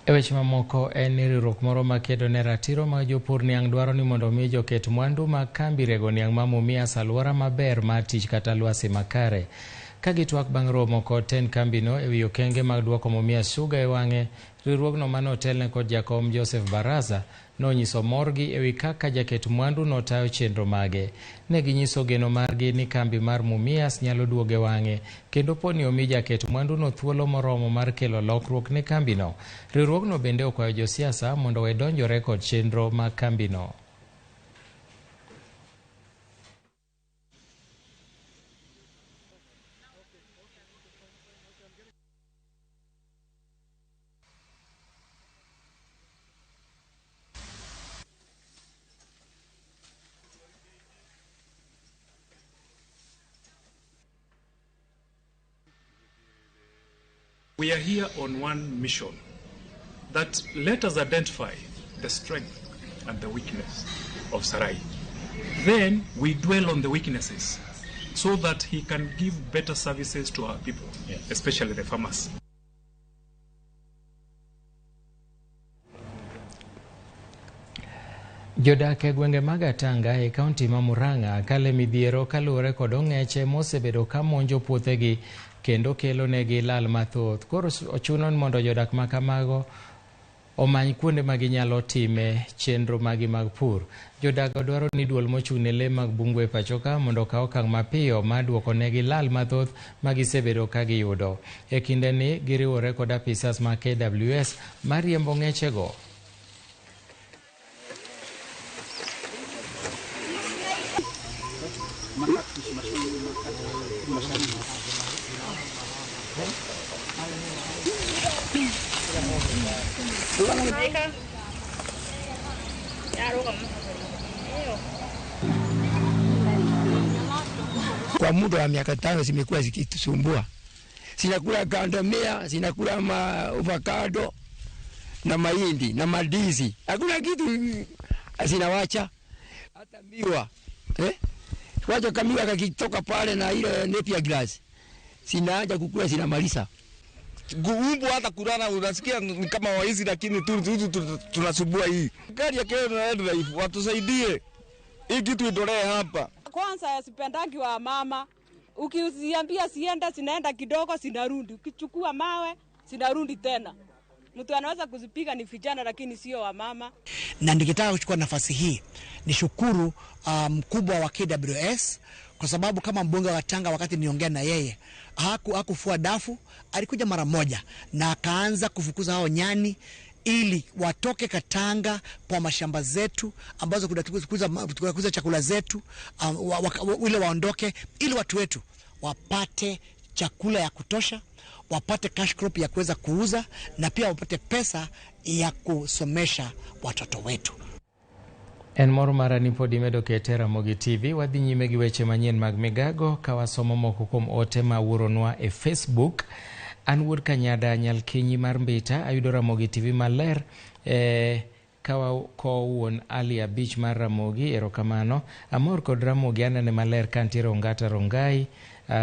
E weche mamoko en ni riwruok moro makedo ne ratiro mag jopur niang' dwaro ni mondo mi joket mwandu mag kambi rego niang' ma Mumias alwora maber mar tich kata lwasi makare. Ka gitwak bang' romo kod tend kambino e wi okenge mag duoko Mumias Sugar e wang'e, riwruogno mane otelne kod jakom Joseph Baraza nonyiso morgi e wi kaka jaket mwandu notayo chenro mage. Ne ginyiso geno margi ni kambi mar Mumias nyalo duogo e wang'e kendo poni omi jaket mwanduno thuolo moromo mar kelo lokruok ne kambino. Riwruogno bende okwayo josiasa mondo we donjore kod chenro mag kambino. We are here on one mission, that let us identify the strength and the weakness of Sarai. Then we dwell on the weaknesses so that he can give better services to our people, especially the farmers. Jodak e gwenge mag Atanga e kaunti ma Murang'a kale midhiero kaluwore kod ong'eche mosebedo ka monjo puothegi kendo kelo negi lal mathoth. Koro ochuno ni mondo jodak ma kamago omany kuonde ma ginyalo time chenro magi mag pur. Jodak dwaro ni duol mochung' ne lee mag bungu e pacho ka mondo okaw okang' mapiyo mar duoko negi lal mathoth ma gisebedo ka giyudo. E kindeni giriwore kod apisas mag KWS mariembo ong'echego. Kwa muda wa miaka 5 zimekuwa zikitusumbua. Zinakula gandamia, zinakula avocado na mahindi na mandizi. Hakuna kitu zinawacha, hata miwa. Wacha kamiwa kakitoka pale na ile napier grass. Zinaanza kukula, zinamaliza. Umbu hata kulala unasikia ni kama waizi, lakini tunasubua hii. Gari ya Kenya na Wildlife watusaidie. Hii kitu itolee hapa. Kwanza sipendangi wa mama. Ukiziambia sienda, sinaenda kidogo sinarudi. Ukichukua mawe sinarudi tena. Mtu anaweza kuzipiga ni vijana lakini sio wa mama. Na nikitaka kuchukua nafasi hii nishukuru mkubwa wa KWS kwa sababu kama mbunge wa Tanga wakati niongea na yeye hakufua dafu, alikuja mara moja na akaanza kufukuza hao nyani ili watoke Katanga kwa mashamba zetu ambazo kunakuza chakula zetu, ile waondoke ili watu wetu wapate chakula ya kutosha, wapate cash crop ya kuweza kuuza na pia wapate pesa ya kusomesha watoto wetu. En mor mara ni pod imedo kete Ramogi TV. Wadhi nyime gi weche manyien mag migago ka wasomo moko kuom ote ma wuoronwa e Facebook. An wuod Kanyada Nyalkinyi mar Mbita ayudo Ramogi TV maler kawa kowuon Ali Abich mar Ramogi, erokamano. Amor kod Ramogi anene maler kantiere Ongata Rongai.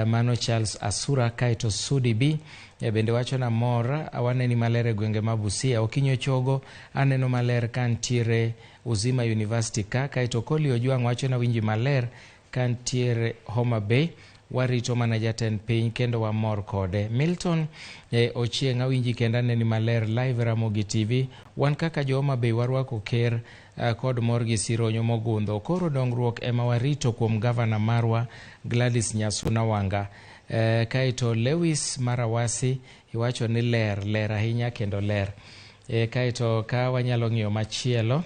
Mano Charles Asura. Kaeto Sudi B bende wacho na mor awaneni maler e gwenge ma Busia. Okinyo Chogo aneno maler kantiere Uzima University ka. Kaeto Koli Ojwang' wacho na winji maler kantiere Homa Bay. Warito mana jatend piny kendo wamor kode. Milton Ochieng' awinji kendo aneni maler live Ramogi TV. Wan kaka jo Homa Bay warwako ker kod mor gi sironyo mogundho. Koro dongruok ema warito kuom gavana marwa Gladys Nyasuna Wanga. Kaeto Lewis Marawasi iwacho ni ler, ler ahinya kendo ler. Kaeto ka wanyalo ng'iyo machielo,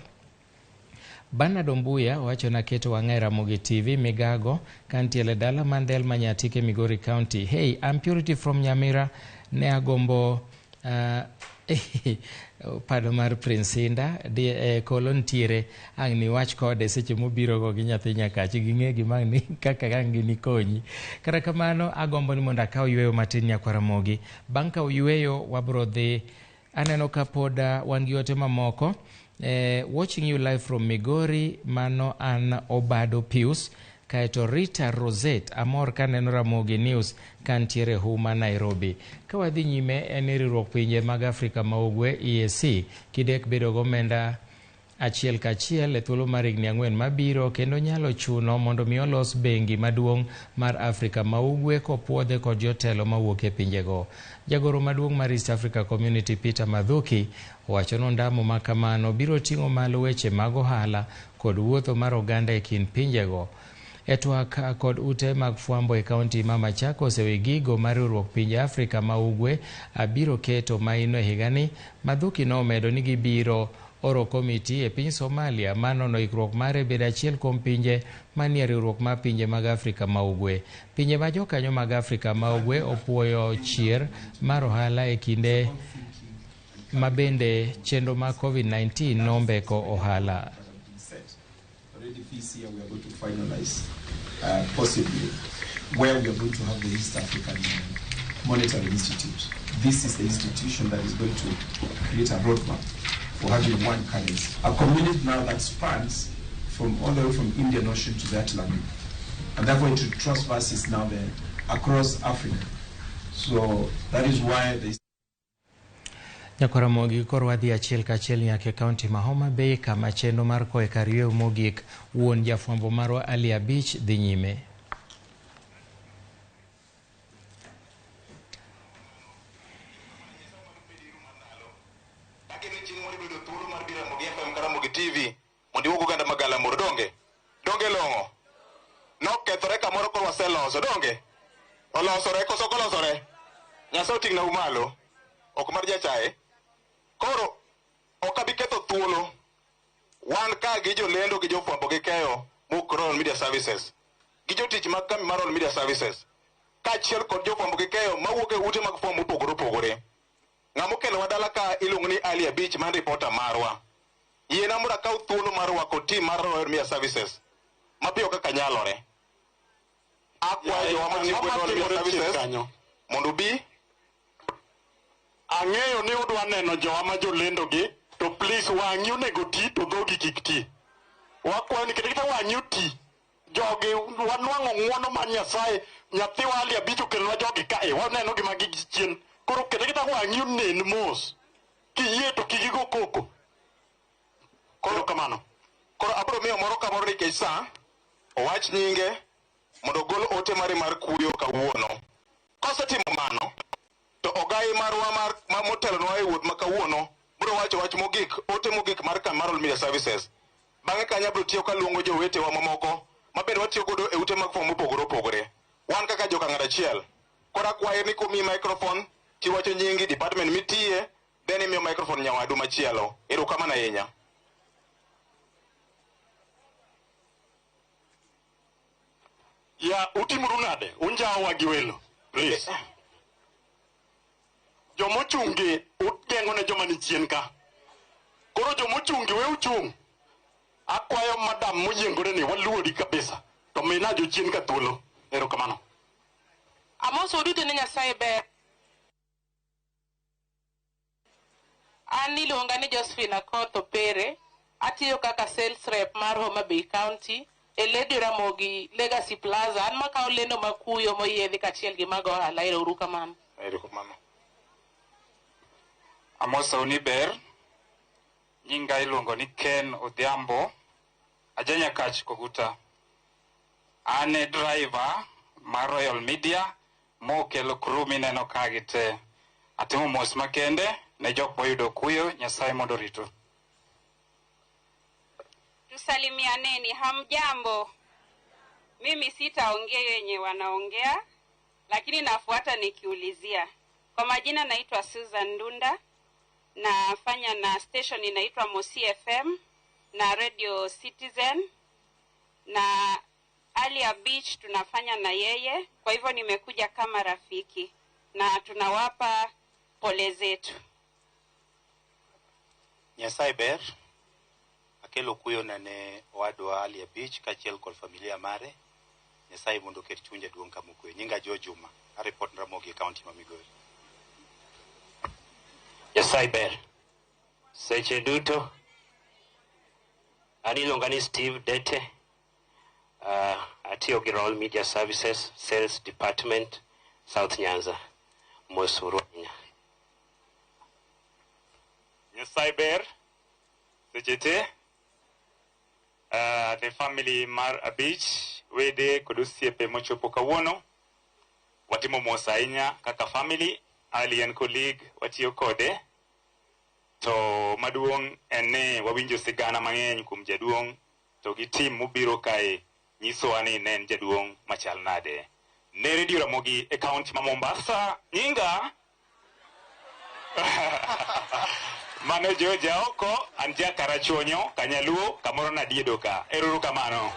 Bernard Ombuya wacho na keto wang'e Ramogi TV migago kantiere dala Mandel Manyatike Migori County. Hey, I'm Purity from Nyamira. Ne agombo pado mar Prince Inda kolo ntiere ang' ni wach kode seche mobiro go gi nyathi Nyakachi ging'e gima ang' ni kaka ang' gini konyi. Kata kamano agombo ni mondo akaw yweyo matin nyakwa Ramogi. Bang' kawo yweyo wabro dhi aneno ka pod wan gi ote mamoko. Watching you live from Migori, mano an Obado Pius. Kaeto Rita Rosette amor kaneno Ramogi News kantiere Huma Nairobi. Ka wadhi nyime en riwruok pinje mag Afrika ma Ugwe EAC kidek bedo gomenda achiel kachiel e thuolo mar higni 4 mabiro kendo nyalo chuno mondo mi olos bengi maduong' mar Afrika ma Ugwe kopuodhe kod jotelo mawuok e pinjego. Jagoro maduong' mar East Africa Community Peter Mathuki owacho ni ondamo ma kamano biro ting'o malo weche mag ohala kod wuotho mar oganda e kind pinjego. E twak kod ute mag fwambo e kaunti ma Machakos ewi gigo mar riwruok pinje Afrika ma Ugwe biro keto maino e higani, Mathuki nomedo ni gibiro oro komiti e piny Somalia manono ikruok mare bedo achiel kuom pinje manie riwruok mar pinje mag Afrika ma Ugwe. Pinje ma jokanyo mag Afrika ma Ugwe opuoyo chier mar ohala e kinde ma bende chenro mar COVID-19 nombeko ohala. Already this year we are going to finalize possibly where we are going to have the East African Monetary Institute. This is the institution that is going to create a roadmap for having one currency. A community now that spans from all the way from Indian Ocean to the Atlantic. And therefore it trespasses now across Africa. So that is why they... Nyakwaramogi koro wadhi achiel kachiel nyaka e kaunti ma Homa Bay kama chenro mar koe kar yweyo mogik wuon jafwambo marwa Ali Abich dhi nyime. TV mondo iwuog oganda magala moro donge donge long'o nokethore kamoro koro waseloso donge olosore koso ok olosore. Nyasaye oting'na malo ok mar jachaye. Koro ok abi ketho thuolo wan ka gi jolendo gi jofwambo gi keyo mok Royal Media Services gi jotich mag kambi mar Royal Media Services kaachiel kod jofwambo gi keyo mawuok e ute mag fwambo mopogore opogore. Ng'ama okelowa dala ka iluongo ni Ali Abich man ripota marwa. Yiena mondo akaw thuolo mar rwako team mar Royal Media Services mapiyo kaka nyalore. Akwayo jowa matiyo gi Royal Media Services mondo obi. Ang'eyo ni udwa neno jowa ma jolendo gi, to please wang'i onego ti to dhogi kik ti. Wakwayo ni kata kata wang'i oti. Jogi wanwang'o ng'uono mar Nyasaye, nyathiwa Ali Abich okelonwa jogi kae, waneno gima gi chien. Koro kata kata wang'i onen mos. Kiyie to kik igo koko. Koro kamano. Koro abiro miyo moro ka moro nikech sa owach nyinge mondo ogol ote mare mar kuyo kawuono. Kosetimo mano, to ogai marwa mar motelonwa e wuoth ma kawuono biro wacho wach mogik, ote mogik mar kambi mar Royal Media Services. Bang'e kanyo abiro tiyo kaluongo jowetewa mamoko ma bende watiyo godo e ute mag fwambo mopogore opogore. Wan kaka joka ng'at achiel. Koro akwayo ni komiyi microphone tiwacho nyingi, department mitiye, then imiyo microphone nyawadu machielo. Erokamano ahinya. Ya utimuru nade? Unjawa gi welo. Please. Jomochungi ugeng'o ne joma ni chien ka. Koro jomochungi we uchung'. Akwayo madam moyiengore ni waluori kabisa. To mina jochien ka thuolo. Erokamano. Amoso duto ne Nyasaye ber. An iluonga ni Josephine Akoth Opere. Atiyo kaka sales rep mar Homa Bay County e Lady Ramogi Legacy Plaza. An makawo lendo makuyo moyiedhi kaachiel gi mag ohala. Ero kamano. Erokamano. Amosou ni ber. Nyinga iluongo ni Ken Odhiambo. Aja Nyakach Koguta. An e driver mar Royal Media mokelo crew mineno ka gi te. Atimo mos makende ne jok moyudo kuyo, Nyasaye mondo oritu. Tusalimianeni, hamjambo. Mimi sitaongea yenye wanaongea, lakini nafuata nikiulizia. Kwa majina naitwa Susan Ndunda, nafanya na station inaitwa Mosi FM na Radio Citizen na Alia Beach tunafanya na yeye. Kwa hivyo nimekuja kama rafiki na tunawapa pole zetu. Nyasaye ber. Akelo kuyo na ne owadwa Alia Beach kaachiel kod familia mare. Nyasaye mondo oket chunje duong' kamokwe. Nyinga Joe Juma, areport Ramogi e county ma Migori. Nyasaye ber. Seche duto an iluonga ni Steve Dete. Atiyo gi Royal Media Services Sales Department South Nyanza. Mos uru ahinya. Nyasaye ber. Seche te. The family mar Abich, wede kod osiepe mochopo kawuono. Watimo mos ahinya kaka family. Ali en colleague watiyo kode. To maduong' en ni wawinjo sigana mang'eny kuom jaduong' to gi team mobiro kae nyisowa ni ne en jaduong' machal nade. Ne Radio Ramogi e county ma Mombasa, nyinga Mano George Aoko, an ja Karachuonyo, Kanyaluo, kamoro nadiedo ka. Eruru kamano.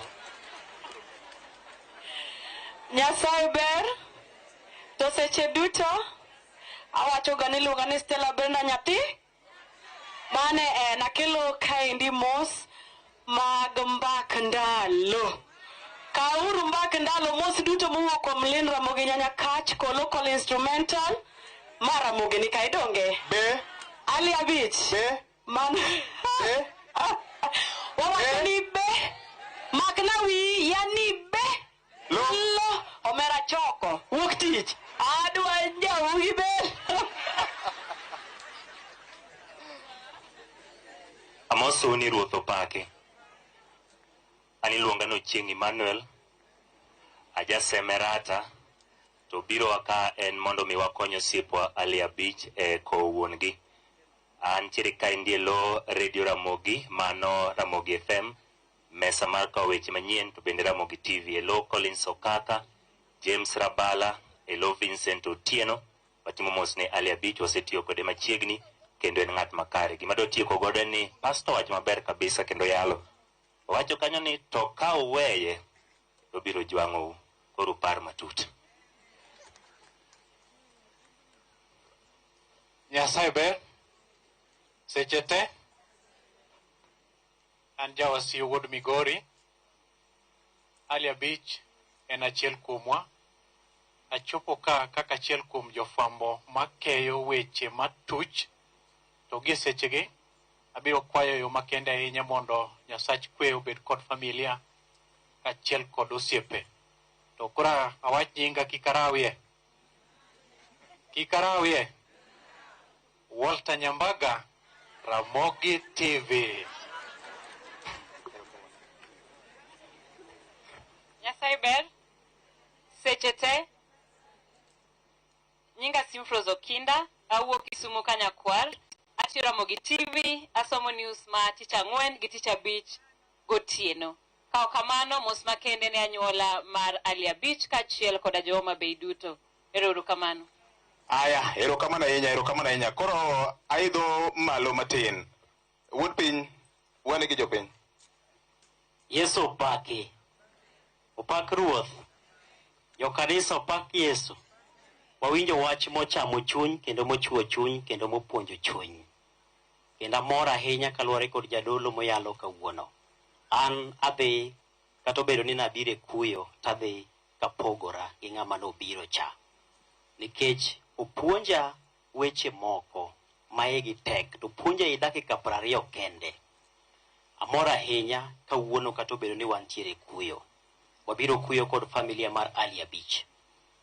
Nyasaye ber, to seche duto, awacho ga ni iluonga ni Stella Brenda nyathi. Mane en akelo kaendi mos mag mbak ndalo. Kauru mbak ndalo mos duto mowuok kuom Lin Ramogi Nyanya Kach ko local instrumental mar Ramogi ni kae donge. Be. Ali Abich. Be. Man. Be. Wawacho ni be. Makna wi yani be. abich. Adwa njaugi be. Amosou ni Ruoth opaki. An iluonga ni Ochieng' Emmanuel, ajasemerata, to birowa ka en mondo mi wakony osiepwa Ali Abich e kowo wuon gi. Antiere kaendi e lo Radio Ramogi, mano Ramogi FM, mesa mar kawo weche manyien to bende Ramogi TV e lo Collins Okaka, James Rabala, e lo Vincent Otieno. Watimo mos ne Ali Abich, wasetiyo kode machiegni kendo en ng'at makare. Gima dwa tieko godo en ni pastor wacho maber kabisa kendo yalo. Owacho kanyo ni to ka uweye to obiro jwang'ou. Koro upar matut. Nyasaye ber seche te. An jawasiyo wuod Migori. Ali Abich en achiel kuomwa. Achopo ka kaka achiel kuom jofwambo makeyo weche matuch. To gi sechegi abiro kwayo yo makende ahinya mondo Nyasach kwe obed kod familia kaachiel kod osiepe. To koro awach nyinga kik arawie. Kik arawie. Walter Nyambaga, Ramogi TV. Nyasaye ber seche te. Nyinga Simfros Okinda, awuok Kisumu Kanyakwar, atiyo Ramogi TV, asomo news ma tich ang'wen gi tich abich gotieno. Ka ok kamano, mos makende ne anyuola mar Ali Abich kaachiel koda jo Homa Bay duto. Ero uru kamano. Aya, erokamano ahinya, erokamano ahinya. Koro aidho malo matin. Wuod piny, wane gi jopiny. Yesu opaki. Opak Ruoth. Jokanisa opak Yesu. Wawinjo wach mochamo chuny kendo mochuo chuny kendo mopuonjo chuny. Kendo amor ahinya kaluwore kod jadolo moyalo kawuono. An adhi kata obedo ni nabiro e kuyo tadhi kapogora gi ng'ama nobiro cha. Nikech opuonja weche moko ma igi tek to puonja e dakika 20 kende. Amor ahinya kawuono kata obedo ni wantiere e kuyo. Wabiro kuyo kod familia mar Ali Abich.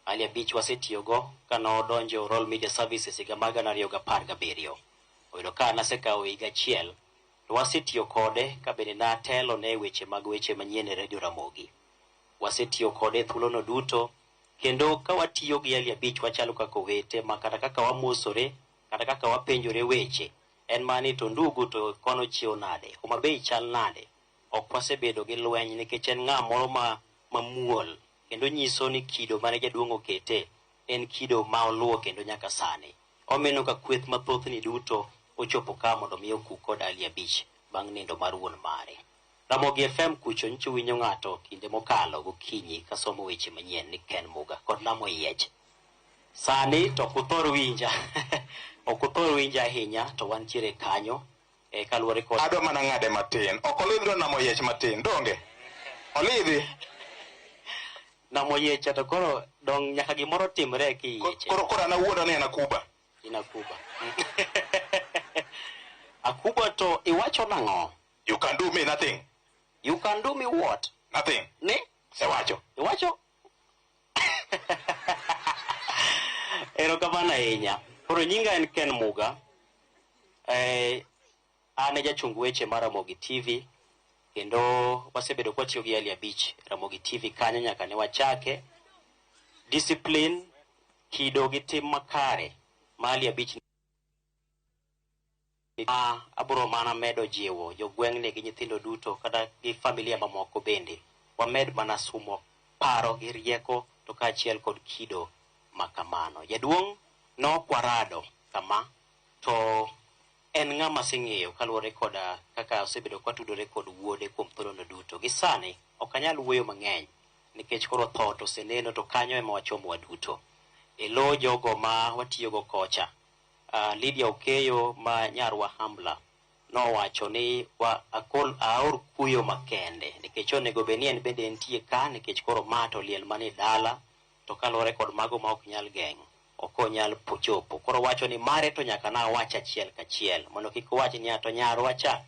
Ali Abich wasetiyogo kanodonjo Royal Media Services higa mar 2017. Oyudo ka nasekawo higa achiel to wasetiyo kode ka bende natelo ne weche mag weche manyien e Radio Ramogi. Wasetiyo kode e thuolono duto kendo ka watiyo gi Ali Abich wachalo kaka owete ma kata kaka wamosore kata kaka wapenjore weche en mani to ndugu to kono chiew nade, Homa Bay chal nade. Ok wasebedo gi lweny nikech en ng'a moro ma mamuol kendo nyiso ni kido mane jaduong' okete en kido ma oluwo kendo nyaka sani. Omineno ka kweth mathoth ni duto ochopo ka mondo mi oku kod Ali Abich bang' nindo mar wuon mare. Ramogi FM kucho nyicho winjo ng'ato kinde mokalo gokinyi kasomo weche manyien ni Ken Muga kod Namo Yiech. Sani to ok uthor winja ok uthor winja ahinya to wantiere kanyo kaluwore kod Adwa mana ng'ade matin. Ok olidhro Namo Yiech matin, donge? Olidhi. Namo Yiech to koro dong nyaka gimoro timre kiyieche. Koro an awuondo ni en Akuba. In Akuba. Akuba to iwacho nang'o? You can do me nothing. You can do me what? Nothing. Ne? Sewacho. Iwacho? Erokamano ahinya. Koro nyinga en Ken Muga. An e jachung weche mar Ramogi TV kendo wasebedo kwatiyo gi Ali Abich Ramogi TV kanyo nyaka ne wachake. Discipline, kido gi tim makare ma Ali Abich abro mana medo jiwo jogweng'ni gi nyithindo duto kata gi familia mamoko bende. Wamed mana sumo paro gi rieko to kaachiel kod kido makamano. Jaduong' nokwarado kama to en ng'ama aseng'eyo kaluwore koda kaka osebedo kwatudore kod wuode kuom thuolono duto. Gi sani ok anyal wuoyo mang'eny nikech koro tho to oseneno to kanyo ema wachomo waduto. E lo jogo ma watiyogo kocha, Lydia Okeyo ma nyarwa Hambla nowacho ni wa akol aor kuyo makende nikech onego bed ni en bende entie ka nikech koro ma to liel mane dala to kaluwore kod mago ma ok nyal geng' ok onyal chopo. Koro wacho ni mare to nyaka nawach achiel kachiel mondo kik owach ni to nyarwa cha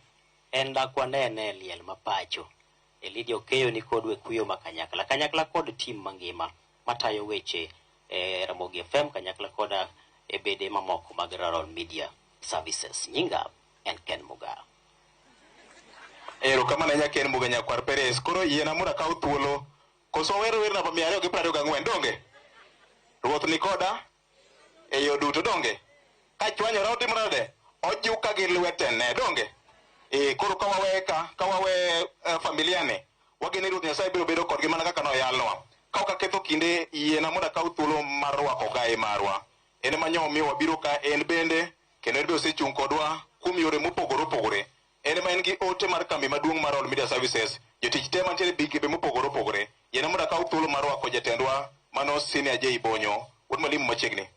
en dak wanene e liel ma pacho. E Lydia Okeyo ni kodwa e kuyo ma kanyakla kanyakla kod tim mangima matayo weche e Ramogi FM kanyakla koda e bede mamoko mag Rural Media Services. Nyinga en Ken Muga. Erokamano ahinya Ken Muga nyakwar Perez. Koro yiena mondo akaw thuolo koso wer wer namba 224 donge? Ruoth ni koda e yo duto donge? Kachwanyora otimo nade? Ojuka gi lwetene donge? E koro ka wawe ka wawe familia ni wageno ni Ruoth Nyasaye biro bedo kodgi mana kaka noyalnwa. Ka ok aketho kinde, yiena mondo akaw thuolo mar rwako gai marwa. En ema nyo omiyo wabiro ka en bende, kendo en be osechung' kodwa kuom yore mopogore opogore. En ema en gi ote mar kambi maduong' mar All Media Services, jotich te mantiere e migepe mopogore opogore. Yiena mondo akaw thuolo mar rwako jatendwa mano Senior J Bonyo, wuod mwalimu machiegni.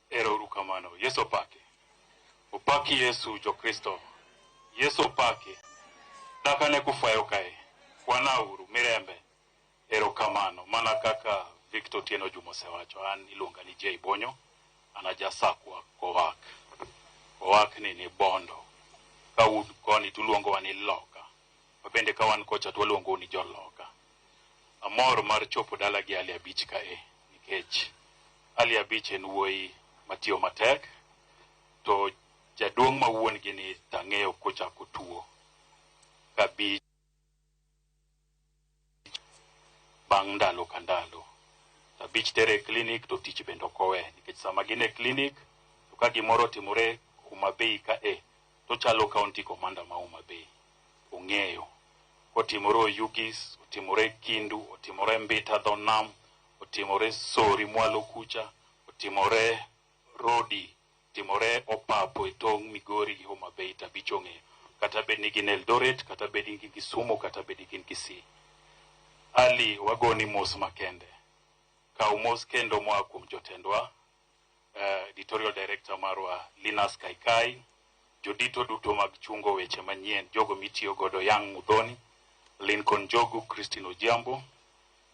Ero uru kamano. Yesu opaki. Opaki Yesu jo-Kristo. Yesu opaki. Dakane kufwayo kae. Kwana uru mirembe. Ero kamano. Mana kaka Victor Otieno Juma osewacho, an iluonga ni J Bonyo, an ajasakwa Kowak. Kowak ni Bondo. Ka un koni tuluongowa ni Loka. Mabende ka wan kocha to waluongou ni joloka. Amor mar chopo dala gi Ali Abich kae, nikech Ali Abich en wuoyi matiyo matek, to jaduong' ma wuon gi ni tang'eyo kochako tuo kabich bang' ndalo ka ndalo. Abich tere e klinik to tich bende ok owe, nikech sama gin e klinik to ka gimoro otimore Homa Bay ka e to chalo county commander ma Homa Bay ong'eyo. Kotimore Oyugis, otimore Kindu, otimore Mbita dho nam, otimore Sori mwalo kucha, otimore Rodi, otimore Opapo e tong' Migori gi Homa Bay to Abich ong'eyo. Kata bed ni gin Eldoret, kata bed ni gin Kisumu, kata bed ni gin Kisii. Ali, wagoni mos makende. Kaw mos kendo moa kuom jotendwa, editorial director marwa Linus Kaikai, jodito duto mag chungo weche manyien, jogo mitiyo godo Yang Mudhoni, Lincoln Jogu, Christine Ojiambo,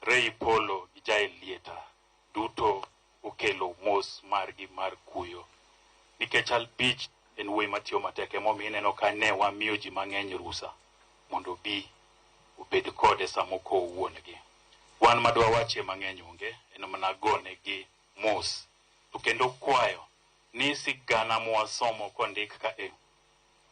Ray Polo gi Jael Lieta, duto okelo mos margi mar kuyo. Nikech Abich en wuoyi matiyo matek, emomiyo ineno ka ne wamiyo ji mang'eny rusa mondo obi obed kode sama okowo wuon-gi. Wan madwa wachie mang'eny onge, en mana gone gi mos. To kendo kwayo ni sigana mwasomo kondik ka e.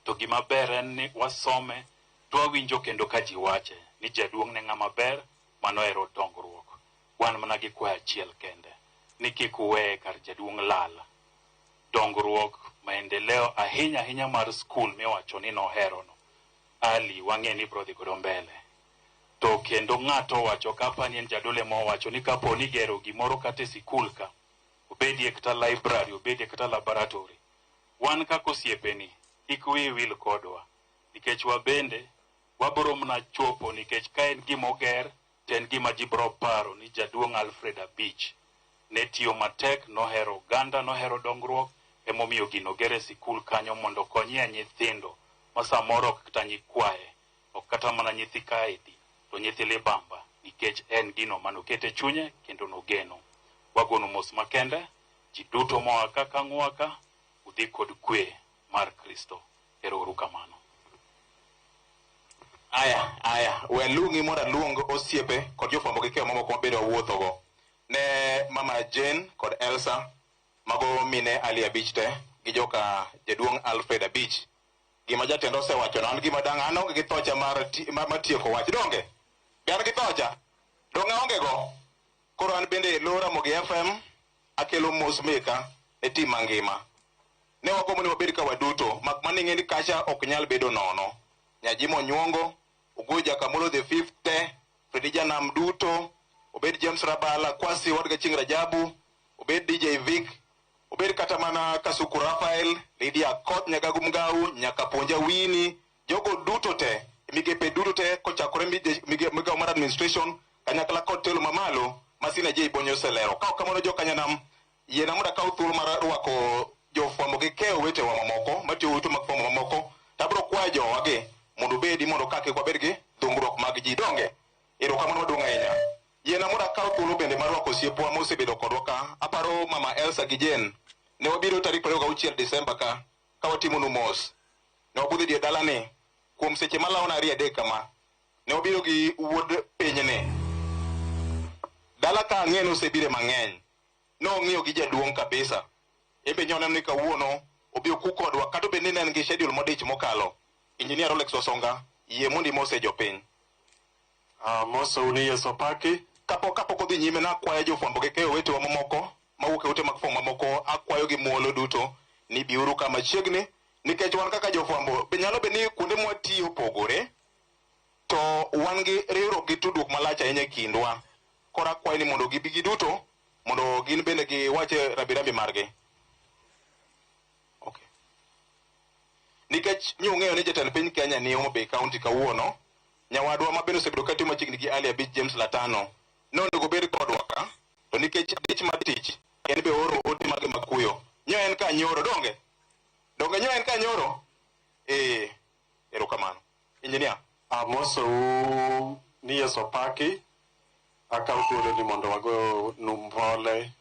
To gima ber en ni wasome to wawinjo kendo ka ji wache ni jaduong' ne ng'ama ber manohero dongruok. Wan mana gi kwayo achiel kende ni kik uweye kar jaduong' lal. Dongruok, maendeleo ahinya ahinya mar skul miwacho ni noherono. Ali wang'e ni biro dhi godo mbele. To kendo ng'ato owacho kapa ni en jadolo mowacho ni kapo ni gero gimoro kata e sikul ka, obedie kata library, obedie kata laboratory. Wan kaka osiepeni, kik wiyi wil kodwa, nikech wabende wabiro mana chopo, nikech ka en gima oger, to en gima ji biro paro ni jaduong' Alfred Abich ne tiyo matek, nohero oganda, nohero dongruok, emomiyo gino oger e sikul kanyo mondo okonyie nyithindo ma samoro ok kata nyikwaye, ok kata mana nyithi kaendi, to nyithi libamba, nikech en gino manokete chunye kendo nogeno. Wagonu mos makende, ji duto moa ka kang'wa ka, udhi kod kwe mar Kristo. Ero uru kamano. Aya, aya, we luongi mondo aluong osiepe kod jofwambo gi keyo mamoko mabende wawuothogo. Ne Mama Jane kod Elsa, mago mine Ali Abich te, gi joka jaduong' Alfred Abich. Gima jatend osewachono, an gima dang' an aonge gi thocha mar tieko wach, donge? Be an gi thocha? Donge aonge go? Koro an bende lo Ramogi FM akelo mos meka ne tim mangima. Ne wagombo ni wabed ka waduto, mak mana ing'e ni kacha ok nyal bedo nono. Nyajimo Nyuongo, Oguyo Jakamolo the fifth te, Fredi Janam duto, obed James Rabala, Kwasi Wadga Chieng' Rajabu, obed DJ Vic, obed kata mana Kasuku Raphael, Lydia Koth Nyagagu Mgau, nyaka Puonja Wini, jogo duto te, migepe duto te kochakore migawo mar administration, kanyakla kod telo mamalo, Masina J Bonyo oselero. Ka ok kamano jokanyanam, yiena mondo akaw thuolo mar rwako jofwambo gi keyo wetewa mamoko, matiyo ute mag fwambo mamoko, to abiro kwayo jowagi mondo obedi mondo ka kik wabed gi dhungruok mag ji. Donge? Erokamano maduong' ahinya. Yiena mondo akaw thuolo bende mar rwako osiepwa mosebedo kodwa ka. Aparo Mama Elsa gi Jane. Ne wabiro tarik 26 Desemba ka watimonu mos. Ne wabudho e dier dalani kuom seche malawo na 2-3 kama. Ne wabiro gi wuod pinyni. Dala ka ang'e ni osebire mang'eny. Nong'iyo gi jaduong' kabisa. Embe nyo neno ni kawuono obi oku kodwa kata obed ni ne en gi schedule modich mokalo. Engineer Rolex Wasonga, yie mondo imose jopiny. Amosou ni Yesu opaki. Kapok odhi nyime nakwayo jofwambo gi keyo wetewa mamoko mawuok e ute mag fwambo mamoko, akwayo gi muolo duto ni biuru ka machiegni nikech wan kaka jofwambo be nyalo bedo ni kuonde mwatiyo opogore to wan gi riwruok gi tudruok malach ahinya e kindwa. Koro akwayo ni mondo gibi giduto mondo gin bende giwach rambirambi margi. Okay. Nikech nyo ung'eyo ni jatend piny Kenya ni Homa Bay County kawuono, nyawadwa ma bende osebedo katiyo machiegni gi Ali Abich James Latano nonego bed kodwa ka, to nikech dich mar tich en be oro ote mage mag kuyo. Nyo en ka nyoro donge? Donge nyo en ka nyoro? Eh, erokamano. Engineer. Amosou ni Yesu opaki. Akaw thuolo ni mondo wago nu pole.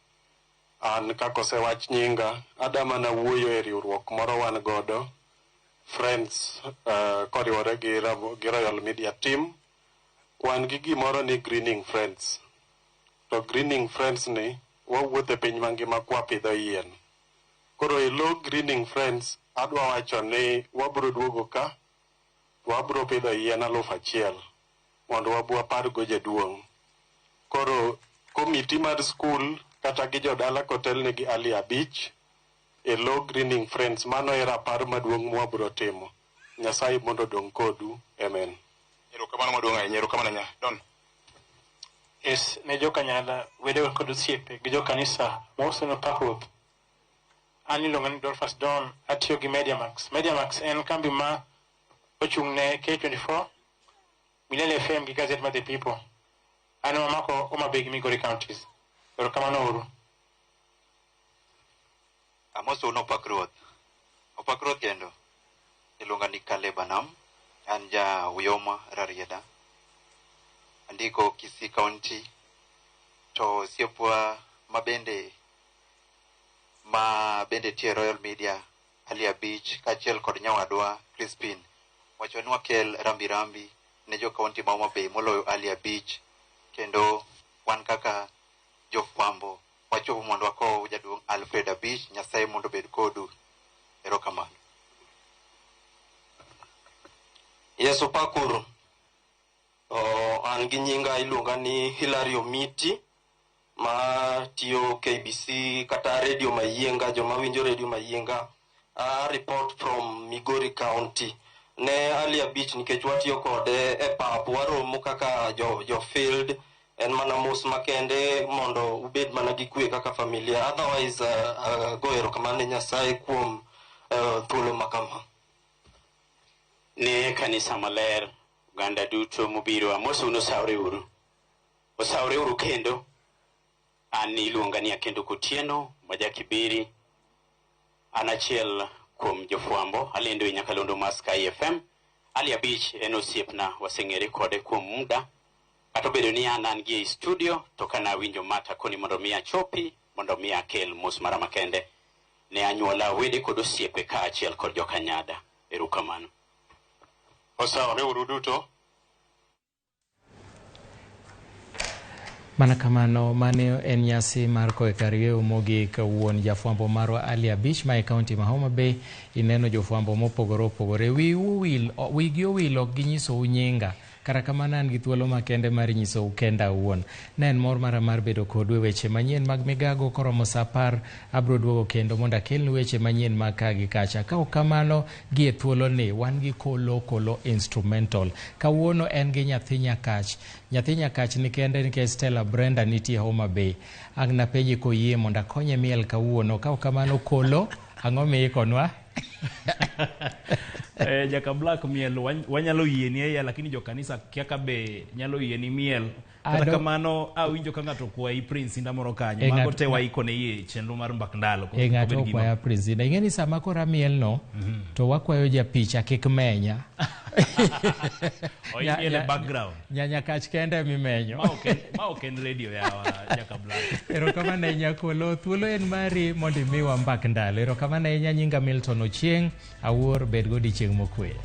An kaka osewach nyinga, ada mana wuoyo e riwruok moro wan godo, Friends, koriwore gi Royal Media Team. Wan gi gimoro ni Greening Friends. To Greening Friends ni wawuotho e piny mangima kwapidho yien. Koro e lo Greening Friends adwa wacho ni wabro duogo ka, wabro pidho yien 1000 mondo wabu wapargo jaduong'. Koro komiti mar skul kata gi jodala kotelne gi Ali Abich e lo Greening Friends, mano e rapar maduong' mwabro timo. Nyasaye mondo odong' kodu. Amen. Erokamano maduong' ahinya, erokamano ahinya. Don. Yes, ne jokanyala, wedewa kod osiepe gi jokanisa mauso pak ruoth. An iluonga ni Dolphus Don, atiyo gi Mediamax. Mediamax en kambi ma ochung' ne K24, Milele FM gi Gazette mar The People. An mamako Homa Bay gi Migori counties. Erokamano uru. Amosou nopak ruoth. Opak ruoth kendo. Iluonga ni Caleb Anam. An ja Uyoma Rarieda. Andiko Kisii County. To osiepwa mabende tie Royal Media Ali Abich kaachiel kod nyawadwa Crispin wacho ni wakel rambirambi ne jo kaunti ma Homa Bay moloyo Ali Abich, kendo wan kaka jofwambo wachopo mondo wakow jaduong' Alfred Abich. Nyasaye mondo obed kodu. Erokamano. Yesu pakuru. An gi nyinga iluonga ni Hilary Omiti ma tiyo KBC kata Radio Mayienga, joma winjo Radio Mayienga. A report from Migori County. Ne Ali Abich nikech watiyo kode e pap, waromo kaka jo field, en mana mos makende mondo ubed mana gi kwe kaka familia. Otherwise, go erokamano ne Nyasaye kuom thuolo ma kama. Ne kanisa maler, oganda duto mobiro, amosou nosawre uru. Osawre uru kendo. An iluonga ni Akendo Kotieno, ma Jakibiri. An achiel kuom jofwambo, alendo e nyakalondo mar Sky FM. Ali Abich en osiepna, waseng'ere kode kuom muda. Kata obedo ni an gi ei studio, to kana awinjo mata koni mondo mi achopi, mondo mi akel mos mara makende ne anyuola, wede kod osiepe kaachiel kod jokanyada. Erokamano. Osawore uru duto. Mana kamano, mane en nyasi mar koe kar yweyo mogik wuon jafwambo marwa Ali Abich ma e kaunti ma Homa Bay. Ineno jofwambo mopogore opogore. Wigi owil ok ginyisou nyinga. Kata kamano an gi thuolo makende mar nyisou kenda awuon. Ne en mor mara mar bedo kodu e weche manyien mag migago. Koromo saa 10 abro duogo kendo mondo akelnu weche manyien mag ka gi kacha. Ka ok kamano, gi e thuoloni wan gi Kolo Kolo Instrumental. Kawuono en gi nyathi Nyakach. Nyathi Nyakach ni kende nikech Stella Brenda nitie Homa Bay. Ang' napenje koyie mondo akonye miel kawuono. Ka ok kamano, Kolo, ang'o miikonwa? Jaka Black miel wanyalo yieni eya, lakini jokanisa kia ka be nyalo yieni miel. Kata kamano awinjo ka ng'ato okwayi Prince Inda moro kanyo. Mago te waikone yie chenro mar mbak ndalo. Ng'ato okwaya Prince Inda. Ing'e ni sama koro amielno, to wakwayo japicha kik menya. Oimiel e background. Nyakach kende mimenyo. Ma ok en radio yawa, Jaka Black. Erokamano ahinya Kolo, thuolo en mari mondo imiwa mbak ndalo. Erokamano ahinya, nyinga Milton Ochieng', awuor bed godiochieng' mokwe.